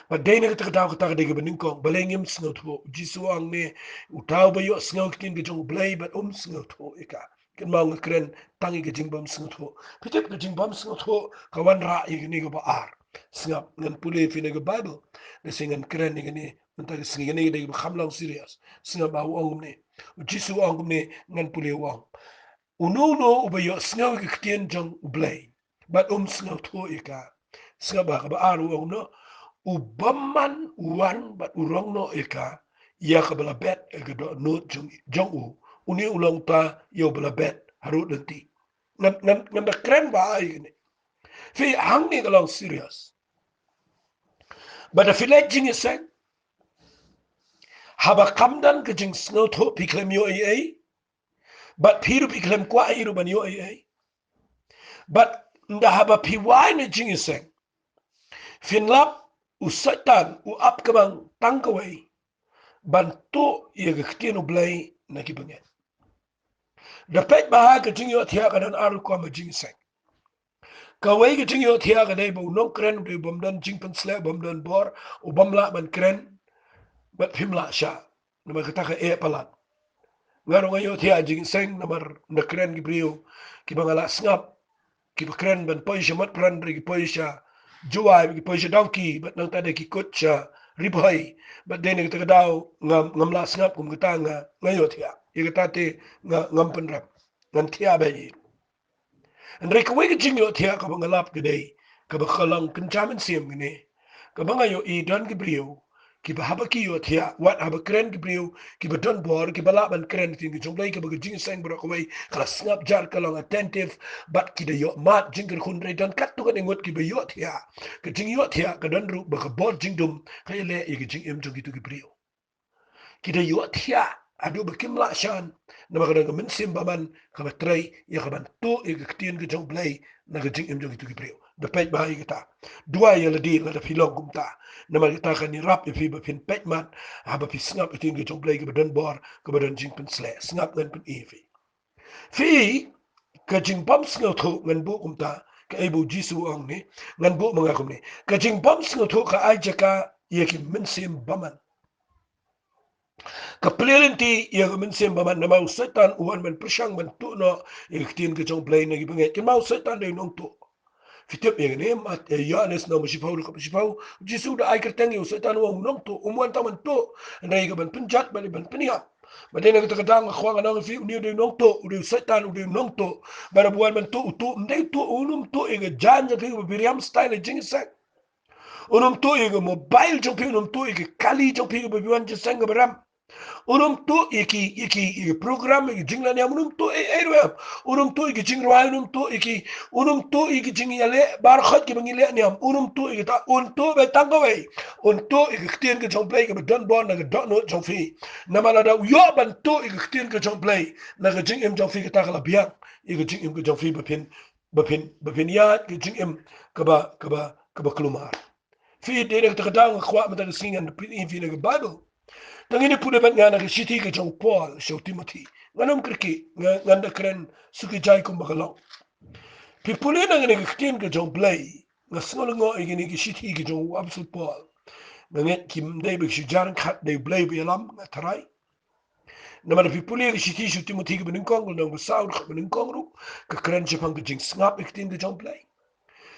Bad dei na kata ka daw, kata ka dei kaba nyngkong, balei ngim sngewthuh. U Jisu u ong ne, uta uba ïohsngew ïa ka ktien ka jong U Blei bad um sngewthuh ïa ka. Kynmaw, nga kren tang ïa ka jingbym sngewthuh. Phi tip, ka jingbym sngewthuh ka wanrah ïa kane kaba ar. Sngap, ngan pule ïa phi na ka Baibl, lane ngan kren ïa kane mynta ka sngi. Kane ka dei kaba kham long serious. Sngap ba u ong kumne, U Jisu u ong kumne, ngan pule, u ong, uno uno uba ïohsngew ïa ka ktien jong U Blei bad um sngewthuh ïa ka. Sngap ba kaba ar u ong kumno, u bymman u wan bad u rong noh ïa ka, ïa kaba la bet ha ka dohnud jong, jong u, une u long uta ïa uba la bet harud lynti. Ngan, ngan, ngan da kren ba ai kane. Phi, hangne ka long serious. Bad da phi leit jingïaseng, haba kam don ka jingsngewthuh, phi khlem ïoh ei ei. Bad phi ruh phi khlem kwah ei ruh ban ïoh ei ei. Bad ynda haba phi wai na jingïaseng, phin lap u Soitan u ap ka bang tang kawei, ban tuh ïa ka ktien U Blei na ki bangeit. Da peit ba ha ka jingïohthiah ka don ar rukom ha jingïaseng. Kawei ka jingïohthiah ka dei ba u nongkren u dei u bym don jingpynsleh, u bym don bor, u bym lah ban kren, bad phim lah shah. Namar kata ka eh palat. Nga ruh nga ïohthiah ha jingïaseng namar nga kren ki briew kiba nga lah sngap, kiba kren ban poi sha Motphran, hynrei ki poi sha Jowai, ki poi sha Dawki, bad nangta de ki kut sha Ri Bhoi. Bad dei na kata ka daw ngam, ngam lah sngap, kum kata nga, nga ïohthiah. Ïa kata te nga, ngam pynrem. Ngan thiah bha ïa. Hynrei kawei ka jingïohthiah kaba nga lap ka dei kaba ka long kynja mynsiem kane, kaba nga ïohi don ki briew kiba haba ki ïohthiah, wat haba kren ki briew kiba don bor, kiba lah ban kren ktien ka jong U Blei, kaba ka jingïaseng baroh kawei ka la sngap jar, ka long attentive, bad ki da ïoh mad jingkyrkhu. Hynrei don katto katne ngut kiba ïohthiah. Ka jingïohthiah ka don ruh ba ka bor jingdum ka ïaleh ïa ka jingim jong kito ki briew. Ki da ïohthiah haduh ba kim lah shan, namar ka don ka mynsiem bymman kaba trei ïa ka ban tuh ïa ka ktien ka jong U Blei na ka jingim jong kito ki briew. Da peit bha ïa kata. Duwai ïa lade lada phi long kumta. Namar kata kan ïarap ïa phi ba phin peit mat, haba phi sngap ïa ka ktien ka jong U Blei kaba don bor, kaba don jingpynsleh. Sngap, ngan pyni ïa phi. Phi, ka jingbym sngewthuh ngan buh kumta, kaei ba U Jisu u ong ne, ngan buh ma nga kumne. Ka jingbym sngewthuh ka ai jaka ïa ki mynsiem bymman. Ka plie lynti ïa ka mynsiem bymman, namar u Soitan u wan ban pyrshang ban tuh noh ïa ka ktien ka jong U Blei na ki bangeit. Kynmaw u Soitan dei u nongtuh. Phi tip ïa kane, mat, eh, Ïoannis lynnong ba shiphew, dkhot ba shiphew. U Jisu u da ai kyrteng ïa u Soitan u ong u nongtuh, um wan tang ban tuh, hynrei ka ban pynjot bad ban pynïap. Bad dei na kata ka daw nga kwah ngan ong ïa phi, une u dei u nongtuh, u dei u Soitan, u dei u nongtuh. Bad haba u wan ban tuh, u tuh, um dei u tuh, un ym tuh ïa ka jaiñ jong phi kaba phi riam style ha jingïaseng. Un ym tuh ïa ka mobile jong phi, un ym tuh ïa ka kali jong phi kaba phi wan jingïaseng kaba rem. Un ym tuh ïa ki, ïa ki, ïa ki program, ïa ki jingleh niam, un ym tuh ei ei ruh em. Un ym tuh ïa ki jingrwai, un ym tuh ïa ki, un ym tuh ïa ki jingïaleh baroh kiba ngi leh niam, un ym tuh ïa kata, un tuh beit tang kawei. Un tuh ïa ka ktien ka jong U Blei kaba don bor na ka dohnud jong phi. Namar lada u ïoh ban tuh ïa ka ktien ka jong U Blei na ka jingim jong phi, kata ka la biang ïa ka jingim ka jong phi ba phin, ba phin, ba phin ïaid ka jingim kaba, kaba, kaba kulmar. Phi, dei na kata ka daw nga kwah mynta ka sngi ngan pyni ïa phi na ka Baibl. Tang ngin ïa pule bad nga na ka shithi ka jong u Paul sha u Timothi. Ngan ym kyrkieh, nga, ngan da kren suki jai kumba ka long. Phi pule na kane ka ktien ka jong U Blei, nga sngew lyngngoh ïa kine ki shithi ki jong u Apostol Paul. Nga ngeit kim dei ba ki shu jar ryngkat, dei U Blei ba ïalam, nga tharai. Namar phi pule ka shithi sha u Timothi kaba nyngkong, ka lynnong ba saw, dkhot ba nyngkong ruh, ka kren shaphang ka jingsngap ïa ka ktien ka jong U Blei.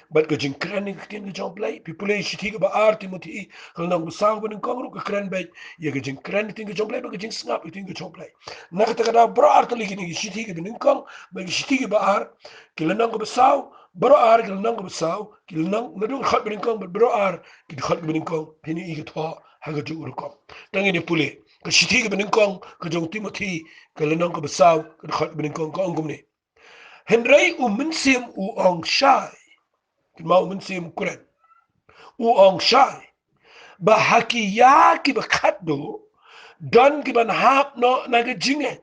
Bad ka jingkren ïa ka ktien ka jong U Blei. Phi pule shithi kaba ar Timothi, ka lynnong ba saw kaba nyngkong ruh, ka kren beit ïa ka jingkren ïa ka ktien ka jong U Blei bad ka jingsngap ïa ka ktien ka jong U Blei. Na kata ka daw baroh ar tylli kine ki shithi kaba nyngkong bad ki shithi kaba ar, ki lynnong kaba saw, baroh ar ki lynnong kaba saw, ki lynnong, naduh dkhot ba nyngkong bad baroh ar ki dkhot kaba nyngkong, phin ïohi ka thoh ha kajuh ka rukom. Tang ngin ïa pule ka shithi kaba nyngkong ka jong u Timothi, ka lynnong kaba saw, ka dkhot kaba nyngkong, ka ong kumne. Hynrei u Mynsiem u ong shai. Kynmaw, u Mynsiem u kren. U ong shai ba ha ki ïa kiba khatduh don ki ban hap noh na ka jingngeit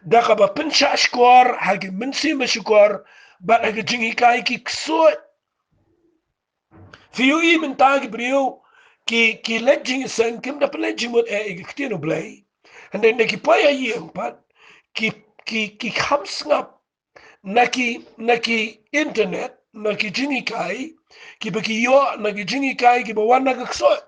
da kaba pynshah shkor ha ki mynsiem ba shukor bad ha ka jinghikai ki ksuid. Phi ïohi mynta ki briew ki, ki leit jingïaseng, kim da pynleit jingmut eh ïa ka ktien U Blei. Hynrei na ki poi ha ïing pat ki, ki, ki kham sngap na ki, na ki internet, na ki jinghikai kiba ki ïoh, na ki jinghikai kiba wan na ka ksuid.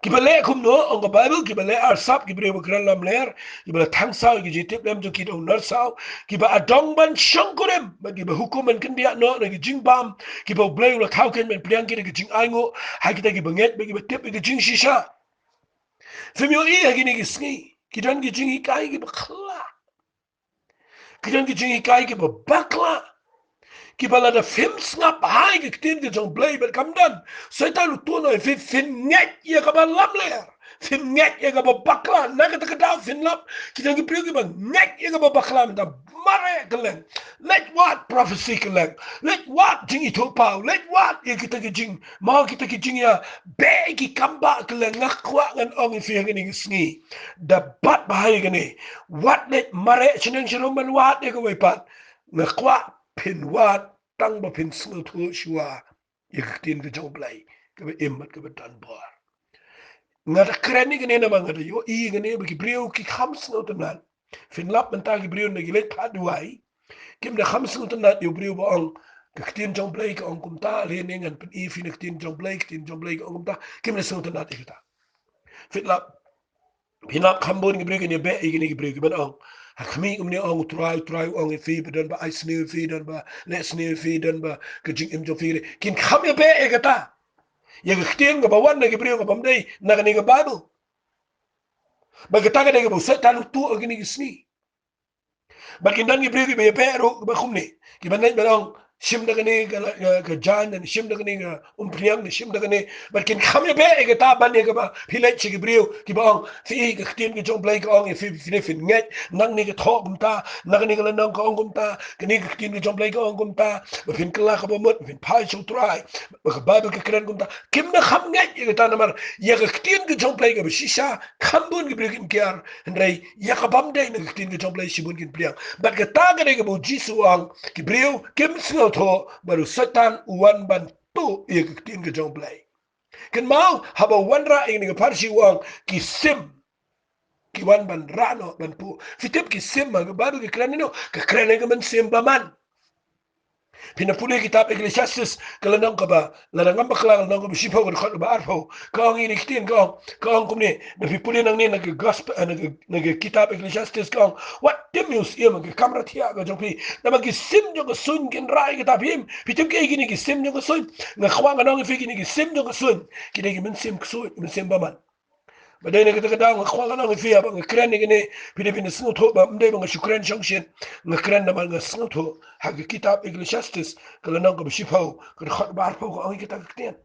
Kiba leh kumno, ong ka Baibl, kiba leh arsap, ki briew ba kren lamler, kiba la thang saw ïa ki jingtip lem jong ki da u nar saw, kiba adong ban shongkurim bad kiba hukum ban kyndiah noh na ki jingbam kiba U Blei u la thaw khein ban pdiang ki da ki jingainguh ha kita kiba ngeit bad kiba tip ïa ki jingshisha. Phim ïohi ha kine ki sngi ki don ki jinghikai kiba khlah. Ki don ki jinghikai kiba bakla, kiba lada phim sngap ha ka ktien ka jong U Blei bad kam don, Soitan u tuh noh ïa phi, phin ngeit ïa kaba lamler, phin ngeit ïa kaba bakla. Na kata ka daw phin lap ki don ki briew kiba ngeit ïa kaba bakla, mynta mareh kylleng, leit wad prophecy kylleng, leit wad jingithuhpaw, leit wad ïa kita ki jing, mo, kita ki jingïabeh ki kambah kylleng. Nga kwah ngan ong ïa phi ha kane ka sngi, da bat bha ïa kane, wat leit mareh shnong sharum ban wad ïa kawei pat. Nga kwah phin wad tang ba phin sngewthuh shuwa ïa ka ktien ka jong U Blei kaba im bad kaba don bor. Nga da kren ïa kane namar nga da ïohi ïa kane ba ki briew ki kham sngewtynnat. Phin lap mynta ki briew na ki leit phah duwai, kim da kham sngewtynnat ïa u briew ba ong ka ktien jong U Blei ka ong kumta, lane ngan pyni ïa phi na ka ktien jong U Blei, ka ktien jong U Blei ka ong kumta, kim da sngewtynnat ïa kata. Phin lap, phin lap kham bun ki briew kin ïabeh ïa kine ki briew kiban ong ha khmih kumne, ong U Trai, U Trai u ong ïa phi ba don ba ai sniew ïa phi, don ba leh sniew ïa phi, don ba ka jingim jong phi. Kin kham ïabeh ïa kata, ïa ka ktien kaba wan na ki briew kaba ym dei na kane ka Baibl. Ba kata ka dei kaba u Soitan u tuh ha kine ki sngi. Bad kin don ki briew kiba ïabeh ruh kiba kumne, kiban leit ban ong shim da kane ka, ka, ka jaiñ, ne shim da kane ka umphniang, ne shim da kane. Bad kin kham ïa beh ïa kata ban ïa kaba phi leit sha ki briew kiba ong, phi, ka ktien ka jong U Blei ka ong ïa phi, phi ne phin ngeit, na kane ka thoh kumta, na kane ka lynnong ka ong kumta, kane ka ktien ka jong U Blei ka ong kumta, ba phin kylla kaba mut, ba phin phai sha U Trai, ba ka Baibl ka kren kumta. Kim da kham ngeit ïa kata namar ïa ka ktien ka jong U Blei kaba shisha kham bun ki briew kim kiar, hynrei ïa ka bym dei na ka ktien ka jong U Blei shibun kin pdiang. Bad kata ka dei kaba U Jisu u ong, ki briew kim sngewthuh, bad u Soitan u wan ban tuh ïa ka ktien ka jong U Blei. Kynmaw, haba u wanrah ïa kane ka pharshi u ong, ki sim ki wan ban rah noh ban puh. Phi tip ki sim ha ka Baibl ka kren ïano, ka kren ïa ka mynsiem bymman. Phin da pule kitab Ecclesiastes, ka lynnong kaba, lada ngam bakla, ka lynnong kaba shiphew, ka dkhot kaba arphew. Ka ong ïa kine ki ktien, ka ong, ka ong kumne, lada phi pule nangne na ka gospel, eh, na ka, na ka kitab Ecclesiastes, ka ong, wat tim ïa u syiem ha ka kamra thiah ka jong phi. Namar ki sim jong ka suiñ kin rah ïa kata phim. Phi tip kiei kine ki sim jong ka suiñ? Nga kwah ngan ong ïa phi, kine ki sim jong ka suiñ ki dei ki mynsiem ksuid, mynsiem bymman. Ba dei na kata ka daw nga kwah ngan ong ïa phi, haba nga kren ïa kane, phi dei phin sngewthuh ba ym dei ba nga shu kren shong shin. Nga kren namar nga sngewthuh ha ka kitab Ecclesiastes, ka lynnong kaba shiphew, ka dkhot kaba arphew, ka ong ïa kita ki ktien.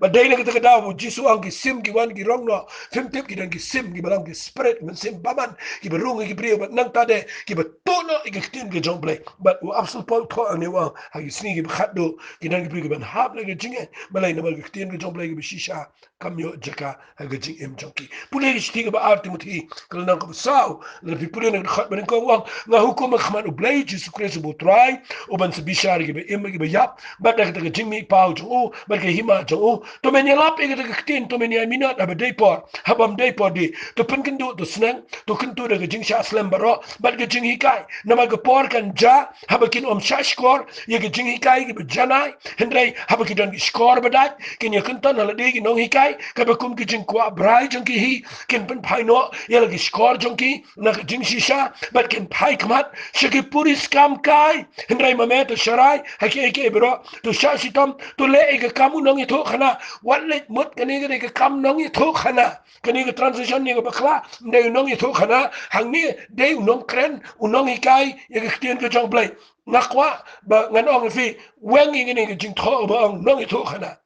Ba dei na kata ka daw ba U Jisu u ong, ki sim ki wan ki rong noh. Phim tip, ki don ki sim kiba long ki spirit, ki mynsiem bymman, kiba rung ïa ki briew, bad nangta de kiba tuh noh ïa ka ktien ka jong U Blei. Bad u Apostol Paul u thoh hangne, u ong, ha ki sngi kiba khatduh ki don ki briew kiban hap na ka jingngeit. Balei? Namar ka ktien ka jong U Blei kaba shisha kam ïoh jaka ha ka jingim jong ki. Pule ka shithi kaba ar Timothi, ka lynnong kaba saw, lada phi pule na ka dkhot banyngkong, u ong, nga hukum ha khmat U Blei Jisu Khrist uba U Trai, uban sa bishar ïa kiba im bad kiba ïap, bad da kata ka jingmihpaw jong u, bad ka hima jong u. To men ïalap ïa kata ka ktien, to men ïai minot haba dei por, ha bym dei por de to pynkynduh, to sneng, to kyntu da ka jingshah slem baroh bad ka jinghikai. Namar ka por kan jia haba kin ym shah shkor ïa ka jinghikai kiba janai, hynrei haba ki don ki shkor ba dait, kin ïa kynton ha lade ki nonghikai, kaba kum ki jingkwah brai jong ki hi, kin pynphai noh ïa la ki shkor jong ki na ka jingshisha, bad kin phai khmat sha ki puriskam kai. Hynrei ma me to sharai ha kiei kiei baroh, to shah shitom, to leh ïa ka kam u nongïathuhkhana. Wat leit mut kane ka dei ka kam nongïathuhkhana. Kane ka transition ne ka bakla, ym dei u nongïathuhkhana, hangne dei u nongkren, u nonghikai ïa ka ktien ka jong U Blei. Nga kwah ba ngan ong ïa phi, weng ïa kane ka jingthoh ba ong nongïathuhkhana.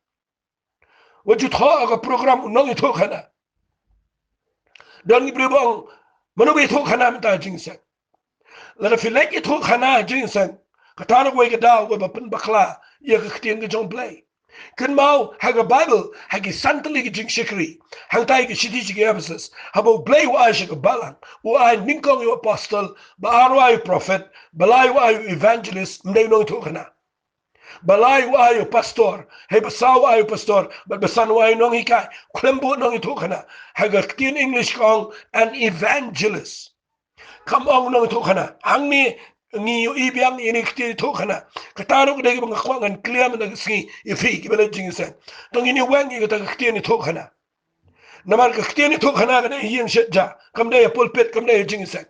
Wat ju thoh ha ka program u nongïathuhkhana. Don ki briew ba ong, mano ba ïathuhkhana mynta ha jingïaseng? Lada phi leit ïathuhkhana ha jingïaseng, kata ruh kawei ka daw kaba pynbakla ïa ka ktien ka jong U Blei. Kynmaw, ha ka Baibl, ha ki san tylli ki jingshakri, hangtai ha ka shithi sha ki Ephesus, haba U Blei u ai sha ka balang, u ai nyngkong ïa u apostol, ba ar u ai u prophet, ba lai u ai u evangelist, ym dei u nongïathuhkhana. Ba lai u ai u pastor, hei ba saw u ai u pastor, bad ba san u ai u nonghikai, khlem bun nongïathuhkhana. Ha ka ktien English ka ong an evangelist. Kam ong nongïathuhkhana. Hangne ngi ïohi biang ïa kane ka ktien ïathuhkhana. Kata ruh ka dei kaba nga kwah ngan clear mynta ka sngi ïa phi kiba leit jingïaseng. To ngin ïa weng ïa kata ka ktien ïathuhkhana. Namar ka ktien ïathuhkhana ka dei ha ïing shet ja, kam dei ha pulpit, kam dei ha jingïaseng.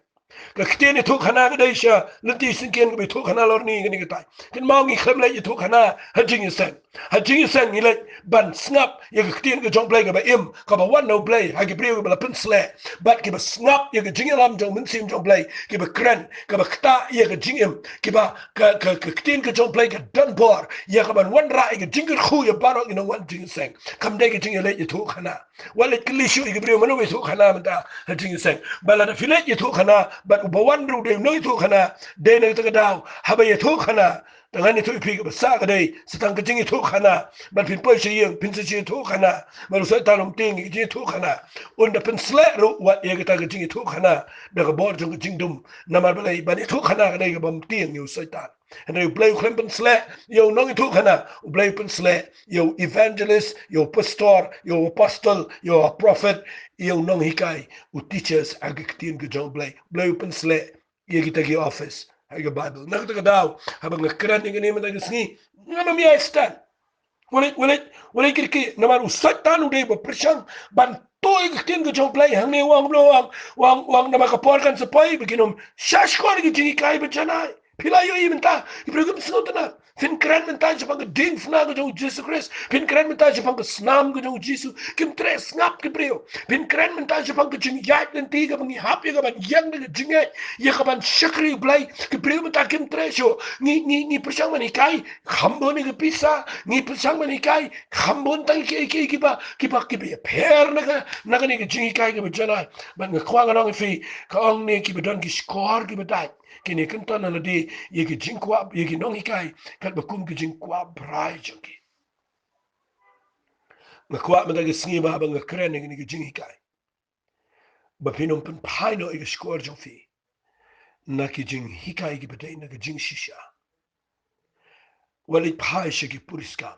Ka ktien ïathuhkhana ka dei sha lynti syngkien, kaba ïathuhkhana lorni kane katai. Kynmaw, ngi khlem leit ïathuhkhana ha jingïaseng. Ha jingïaseng ngi leit ban sngap ïa ka ktien ka jong U Blei kaba im, kaba wan na U Blei ha ki briew kiba la pynsleh, bad kiba sngap ïa ka jingïalam jong U Mynsiem jong U Blei, kiba kren, kaba ktah ïa ka jingim, kiba ka, ka, ka ktien ka jong U Blei ka don bor ïa kaban wanrah ïa ka jingkyrkhu ïa baroh ki nongwan jingïaseng. Kam dei ka jingïaleit ïathuhkhana. Wat leit kylli shuh ïa ki briew mano ba ïathuhkhana mynta ha jingïaseng. Ba lada phi leit ïathuhkhana bad uba wan ruh dei u nongïathuhkhana, dei na kata ka daw haba ïathuhkhana, tang ngan ïathuh ïa phi, kaba sah ka dei sa tang ka jingïathuhkhana. Bad phin poi sha ïing, phin sa shu ïathuhkhana, bad u Soitan um tieng ïa ka jingïathuhkhana. Un da pynsleh ruh wat ïa kata ka jingïathuhkhana da ka bor jong ka jingdum. Namar balei? Ban ïathuhkhana ka dei kaba ym tieng ïa u Soitan. Hynrei U Blei u khlem pynsleh ïa u nongïathuhkhana, U Blei u pynsleh ïa u evangelist, ïa u pastor, ïa u apostle, ïa u prophet, ïa u nonghikai, u teachers ha ka ktien ka jong U Blei. U Blei u pynsleh ïa kita ki office ha ka Baibl. Na kata ka daw, haba nga kren ïa kane mynta ka sngi, ngam ïai stand. Wat leit, wat leit, wat leit kyrkieh, namar u Soitan u dei ba pyrshang ban tuh ïa ka ktien ka jong U Blei. Hangne u ong, u ong, u ong, u ong namar ka por kan sa poi ba kin ym shah shkor ïa ka jinghikai ba janai. Phi la ïohi mynta, ki briew kim sngewtynnat. Phin kren mynta shaphang ka diengphna ka jong u Jisu Khrist. Phin kren mynta shaphang ka snam ka jong u Jisu. Kim treh sngap ki briew. Phin kren mynta shaphang ka jingïaid lynti kaba ngi hap ïa kaban ïeng da ka jingngeit, ïa kaban shakri Blei. Ki briew mynta kim treh shuh. Ngi, ngi, ngi pyrshang ban hikai kham bun ïa ka pisa. Ngi pyrshang ban hikai kham bun tang ki, ki, kiba, kiba, kiba ïapher na ka, na kane ka jinghikai kaba janai. Bad nga kwah ngan ong ïa phi, ka ong ne kiba don ki shkor kiba dait, kin ïa kynton ha lade ïa ki jingkwah, ïa ki nonghikai katba kum ki jingkwah brai jong ki. Nga kwah mynta ka sngi ba, ba nga kren ïa kane ka jinghikai, ba phin ym pynphai noh ïa ka shkor jong phi na ki jinghikai kiba dei na ka jingshisha. Wat leit phai sha ki puriskam.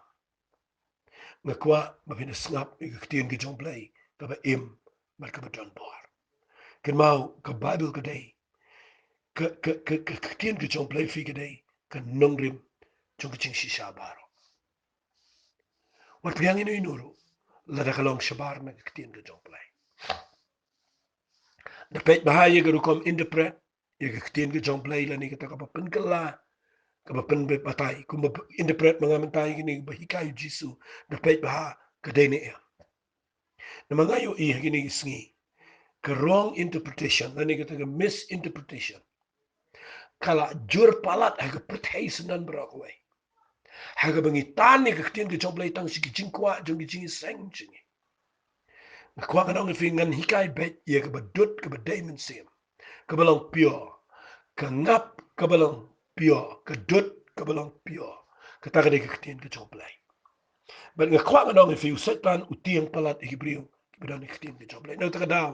Nga kwah ba phin sngap ïa ka ktien ka jong Blei kaba im bad kaba don bor. Kynmaw, ka Baibl ka dei ka, ka, ka, ka, ka ktien ka jong Blei, phi, ka dei ka nongrim jong ka jingshisha baroh. Wat pdiang ïano ïano ruh lada ka long shabar na ka ktien ka jong Blei. Da peit bha ïa ka rukom interpret ïa ka ktien ka jong Blei lane kata kaba pynkylla, kaba pynbeit batai, kumba interpret ma nga mynta ïa kane kaba hikai u Jisu. Da peit bha ka dei ne em. Namar nga ïohi ha kine ki sngi, ka wrong interpretation lane kata ka misinterpretation ka la jur palat ha ka pyrthei synran baroh kawei. Ha kaba ngi tan ïa ka ktien ka jong Blei tang sha ki jingkwah jong ki jingïaseng jong ngi. Nga kwah ngan ong ïa phi, ngan hikai beit ïa kaba dud, kaba dei mynsiem, kaba long pure, ka ngap kaba long pure, ka dud kaba long pure. Kata ka dei ka ktien ka jong Blei. Bad nga kwah ngan ong ïa phi, u Soitan u tieng palat ïa ki briew kiba don ïa ka ktien ka jong Blei. Na kata ka daw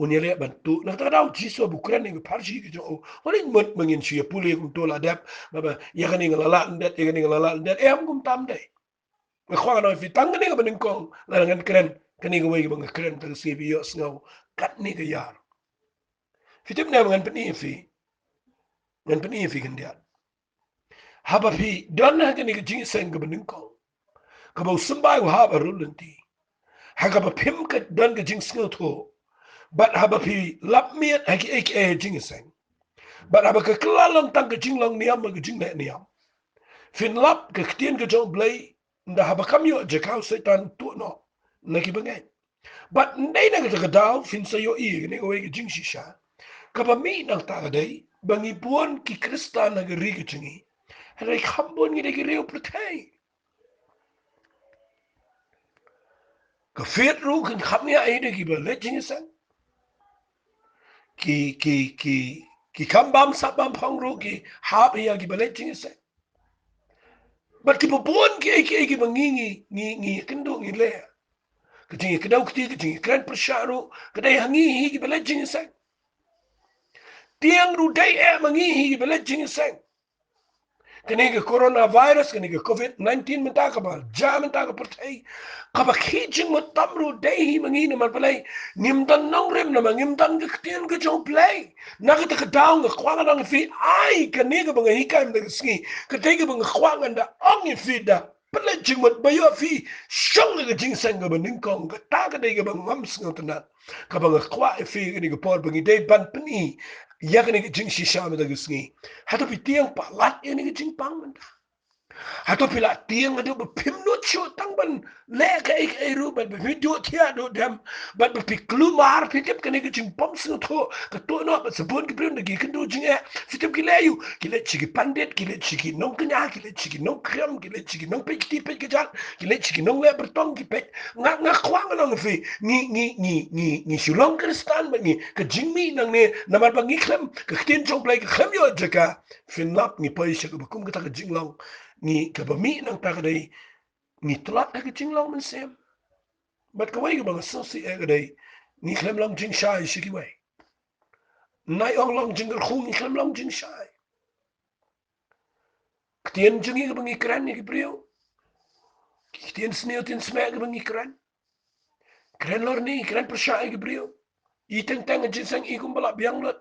un ïaleh ban tuh. Na kata ka daw u Jisu haba u kren ïa ki Pharisi ka jong u, u ong, mut ma ngin shu ïa pule kumto la dep, ba, ba ïa kane nga la lah lyndet, ïa kane nga la lah lyndet. Em, kumta ym dei. Nga kwah ngan ong ïa phi, tang kane kaba nyngkong lada ngan kren, kane kawei kaba nga kren, tang ka sngi phi ïohsngew katne ka ïar. Phi tip ne em, ngan pyni ïa phi, ngan pyni ïa phi khyndiat. Haba phi don ha kane ka jingïaseng kaba nyngkong, kaba u symbai u hap ha rud lynti, ha kaba phim ka don ka jingsngewthuh, bad haba phi lap miet ha kiei kiei ha jingïaseng, bad haba ka kylla long tang ka jinglong niam bad ka jingleh niam, phin lap ka ktien ka jong Blei, ynda haba kam ïoh jaka u Soitan u tuh noh na ki bangeit. Bad ym dei na kata ka daw, phin sa ïohi ïa kane kawei ka jingshisha kaba mih nangta, ka dei ba ngi bun ki Khristan ha ka ri ka jong ngi, hynrei kham bun ngi dei ki riew pyrthei. Ka Faith ruh kin kham ïa ïa da kiba leit jingïaseng. Ki, ki, ki, ki kham bam sap bam phong ruh ki hap ïa kiba leit jingïaseng. Bad kiba bun kiei kiei kiba ngi, ngi, ngi, ngi kynduh ngi leh, ka jingïakdew kti, ka jingïakren pyrshah ruh ka dei ha ngi hi kiba leit jingïaseng. Tieng ruh dei eh ma ngi hi kiba leit jingïaseng. Kane ka coronavirus, kane ka covid nineteen mynta kaba jia mynta ka pyrthei, kaba khih jingmut tam ruh dei hi ma ngi. Namar balei? Ngim don nongrim namar ngim don ka ktien ka jong Blei. Na kata ka daw nga kwah ngan ong ïa phi, ai kane kaba nga hikai mynta ka sngi, ka dei kaba nga kwah ngan da ong ïa phi da pynleit jingmut ba ïoh phi shong ha ka jingïaseng kaba nyngkong. Kata ka dei kaba ngam sngewtynnat, kaba nga kwah ïa phi kane ka por ba ngi dei ban pyni ïa kane ka jingshisha mynta ka sngi. Hato phi tieng palat ïa kane ka jingpang mynta? Hato phi la tieng haduh ba phim nud shuh tang ban leh kaei kaei ruh, bad ba phi duh thiah duh dem, bad ba phi kulmar? Phi tip kane ka jingbym sngewthuh ka tuh noh bad sa bun ki briew da ki kynduh jingeh. Phi tip ki leh aïu? Ki leit sha ki pandit, ki leit sha ki nongkñia, ki leit sha ki nongkriam, ki leit sha ki nongpeit kti peit kjat, ki leit sha ki nongleh byrtong, ki peit. Nga, nga kwah ngan ong ïa phi, ngi, ngi, ngi, ngi, ngi shu long Khristan bad ngi, ka jingmih nangne namar ba ngi khlem, ka ktien jong Blei ka khlem ïoh jaka. Phin lap ngi poi sha kaba kum kata ka jinglong. Ngi, kaba mih nangta ka dei ngi tlot ha ka jinglong mynsiem. Bad kawei kaba nga sngewsih eh ka dei ngi khlem long jingshai sha kiwei. Nai ong long jingkyrkhu, ngi khlem long jingshai. Ktien jong ngi kaba ngi kren ïa ki briew, ki ktien sniew ktien smiej kaba ngi kren, kren lorni, kren pyrshah ïa ki briew. I teng teng ka jingïaseng i kumba la biang lut.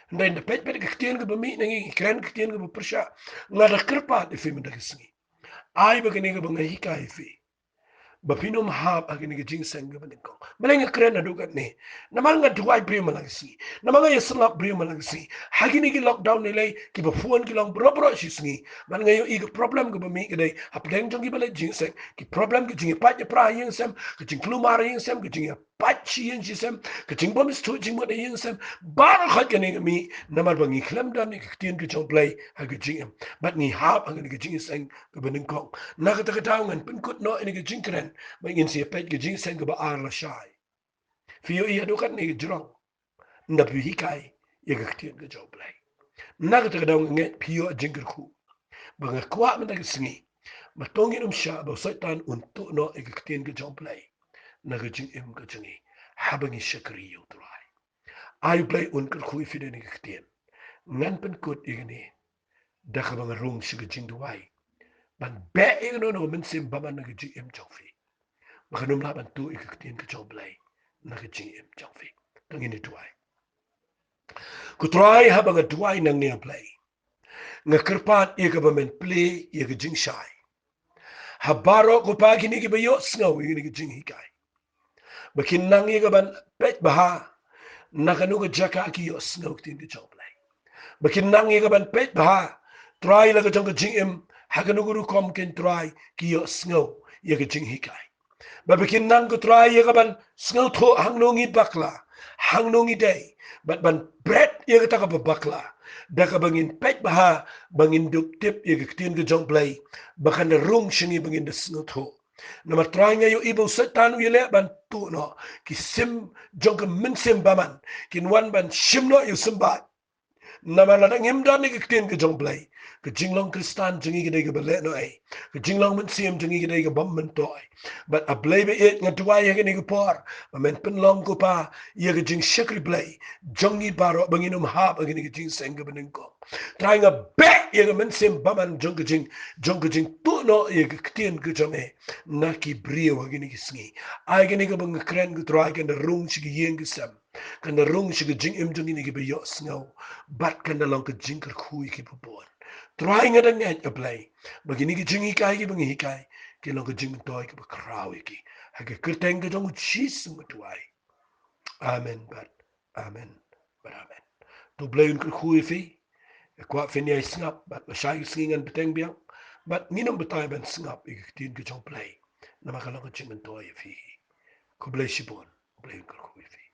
Hynrei ynda peit peit ka ktien kaba mih na ngi, ngi kren ka ktien kaba pyrshah. Nga da kyrpad ïa phi mynta ka sngi, ai ba kane kaba nga hikai ïa phi ba phin ym hap ha kane ka jingïaseng kaba nyngkong. Balei nga kren haduh katne? Namar nga duwai briew man la ka sngi, namar nga ïasyllok briew man la ka sngi. Ha kine ki lockdown ne lei, kiba phone ki long baroh baroh shi sngi. Bad nga ïohi ka problem kaba mih ka dei hapdeng jong kiba leit jingïaseng, ki problem ka jingïapait ïapra ha ïing sem, ka jingkulmar ha ïing sem, ka jingïapait shi ïing shi sem, ka jingbym sngewthuh jingmut ha ïing sem. Baroh kane ka mih namar ba ngi khlem don ïa ka ktien ka jong U Blei ha ka jingim. Bad ngi hap ha kane ka jingïaseng kaba nyngkong. Na kata ka daw ngan pynkut noh ïa kane ka jingkren, ba ngin sa ïa peit ka jingïaseng kaba ar lashai. Phi ïohi haduh katne ka jrong, ynda phi hikai ïa ka ktien ka jong U Blei. Na kata ka daw nga ngeit phi ïoh jingkyrkhu. Ba nga kwah mynta ka sngi, ba to ngin ym shah ba u Soitan un tuh noh ïa ka ktien ka jong U Blei na ka jingim ka jong ngi, haba ngi shakri ïa U Trai. Ai U Blei un kyrkhu ïa phi da kane ka ktien. Ngan pynkut ïa kane da kaba nga rung sha ka jingduwai ban beh ïa kano kano ka mynsiem bymman na ka jingim jong phi, ba kan ym lah ban tuh ïa ka ktien ka jong U Blei na ka jingim jong phi. To ngin ïa duwai. Ko Trai, haba nga duwai nangne, A Blei, nga kyrpad ïa kaba men plie ïa ka jingshai ha baroh, ko Pa, kine kiba ïohsngew ïa kane ka jinghikai, ba kin nang ïa kaban peit bha na kano ka jaka ki ïohsngew ktien ka jong U Blei. Ba kin nang ïa kaban peit bha, Trai, la ka jong ka jingim, ha kano ka rukom kin, Trai, ki ïohsngew ïa ka jinghikai. Bad ba kin nang, ko Trai, ïa kaban sngewthuh hangno ngi bakla, hangno ngi dei, bad ban bret ïa kata kaba bakla da kaba ngin peit bha, ba ngin dup tip ïa ka ktien ka jong U Blei, ba kan da rung sha ngi ba ngin da sngewthuh. Namar, Trai, nga ïohi ba u Soitan u ïaleh ban tuh noh ki sim jong ka mynsiem bymman, kin wan ban shim noh ïa u symbai. Namar lada ngim don ïa ka ktien ka jong U Blei, ka jinglong Khristan jong ngi ka dei kaba lehnohei, ka jinglong mynsiem jong ngi ka dei kaba bym myntoi. Bad, A Blei ba ïeit, nga duwai ha kane ka por ba men pynlong, ko Pa, ïa ka jingshakri Blei jong ngi baroh, ba ngin ym hap ha kane ka jingïaseng kaba nyngkong. Trai, nga beh ïa ka mynsiem bymman jong ka jing, jong ka jingtuh noh ïa ka ktien ka jong me na ki briew ha kine ki sngi. Ai kane kaba nga kren, ko Trai, kan da rung sha ki ïing ki sem, kan da rung sha ka jingim jong kine kiba ïohsngew, bad kan da long ka jingkyrkhu ïa kiba bun. Trai, nga da ngeit, A Blei, ba kine ki jinghikai kiba ngi hikai kin long ka jingmyntoi kaba khraw ïa ki. Ha ka kyrteng ka jong U Jisu nga duwai. Amen bad amen bad amen. To U Blei un kyrkhu ïa phi. Nga kwah phin ïai sngap bad lashai ka sngi ngan bteng biang, bad ngin ym batai ban sngap ïa ka ktien ka jong U Blei, namar ka long ka jingmyntoi ïa phi. Khublei shibun. U Blei un kyrkhu ïa phi.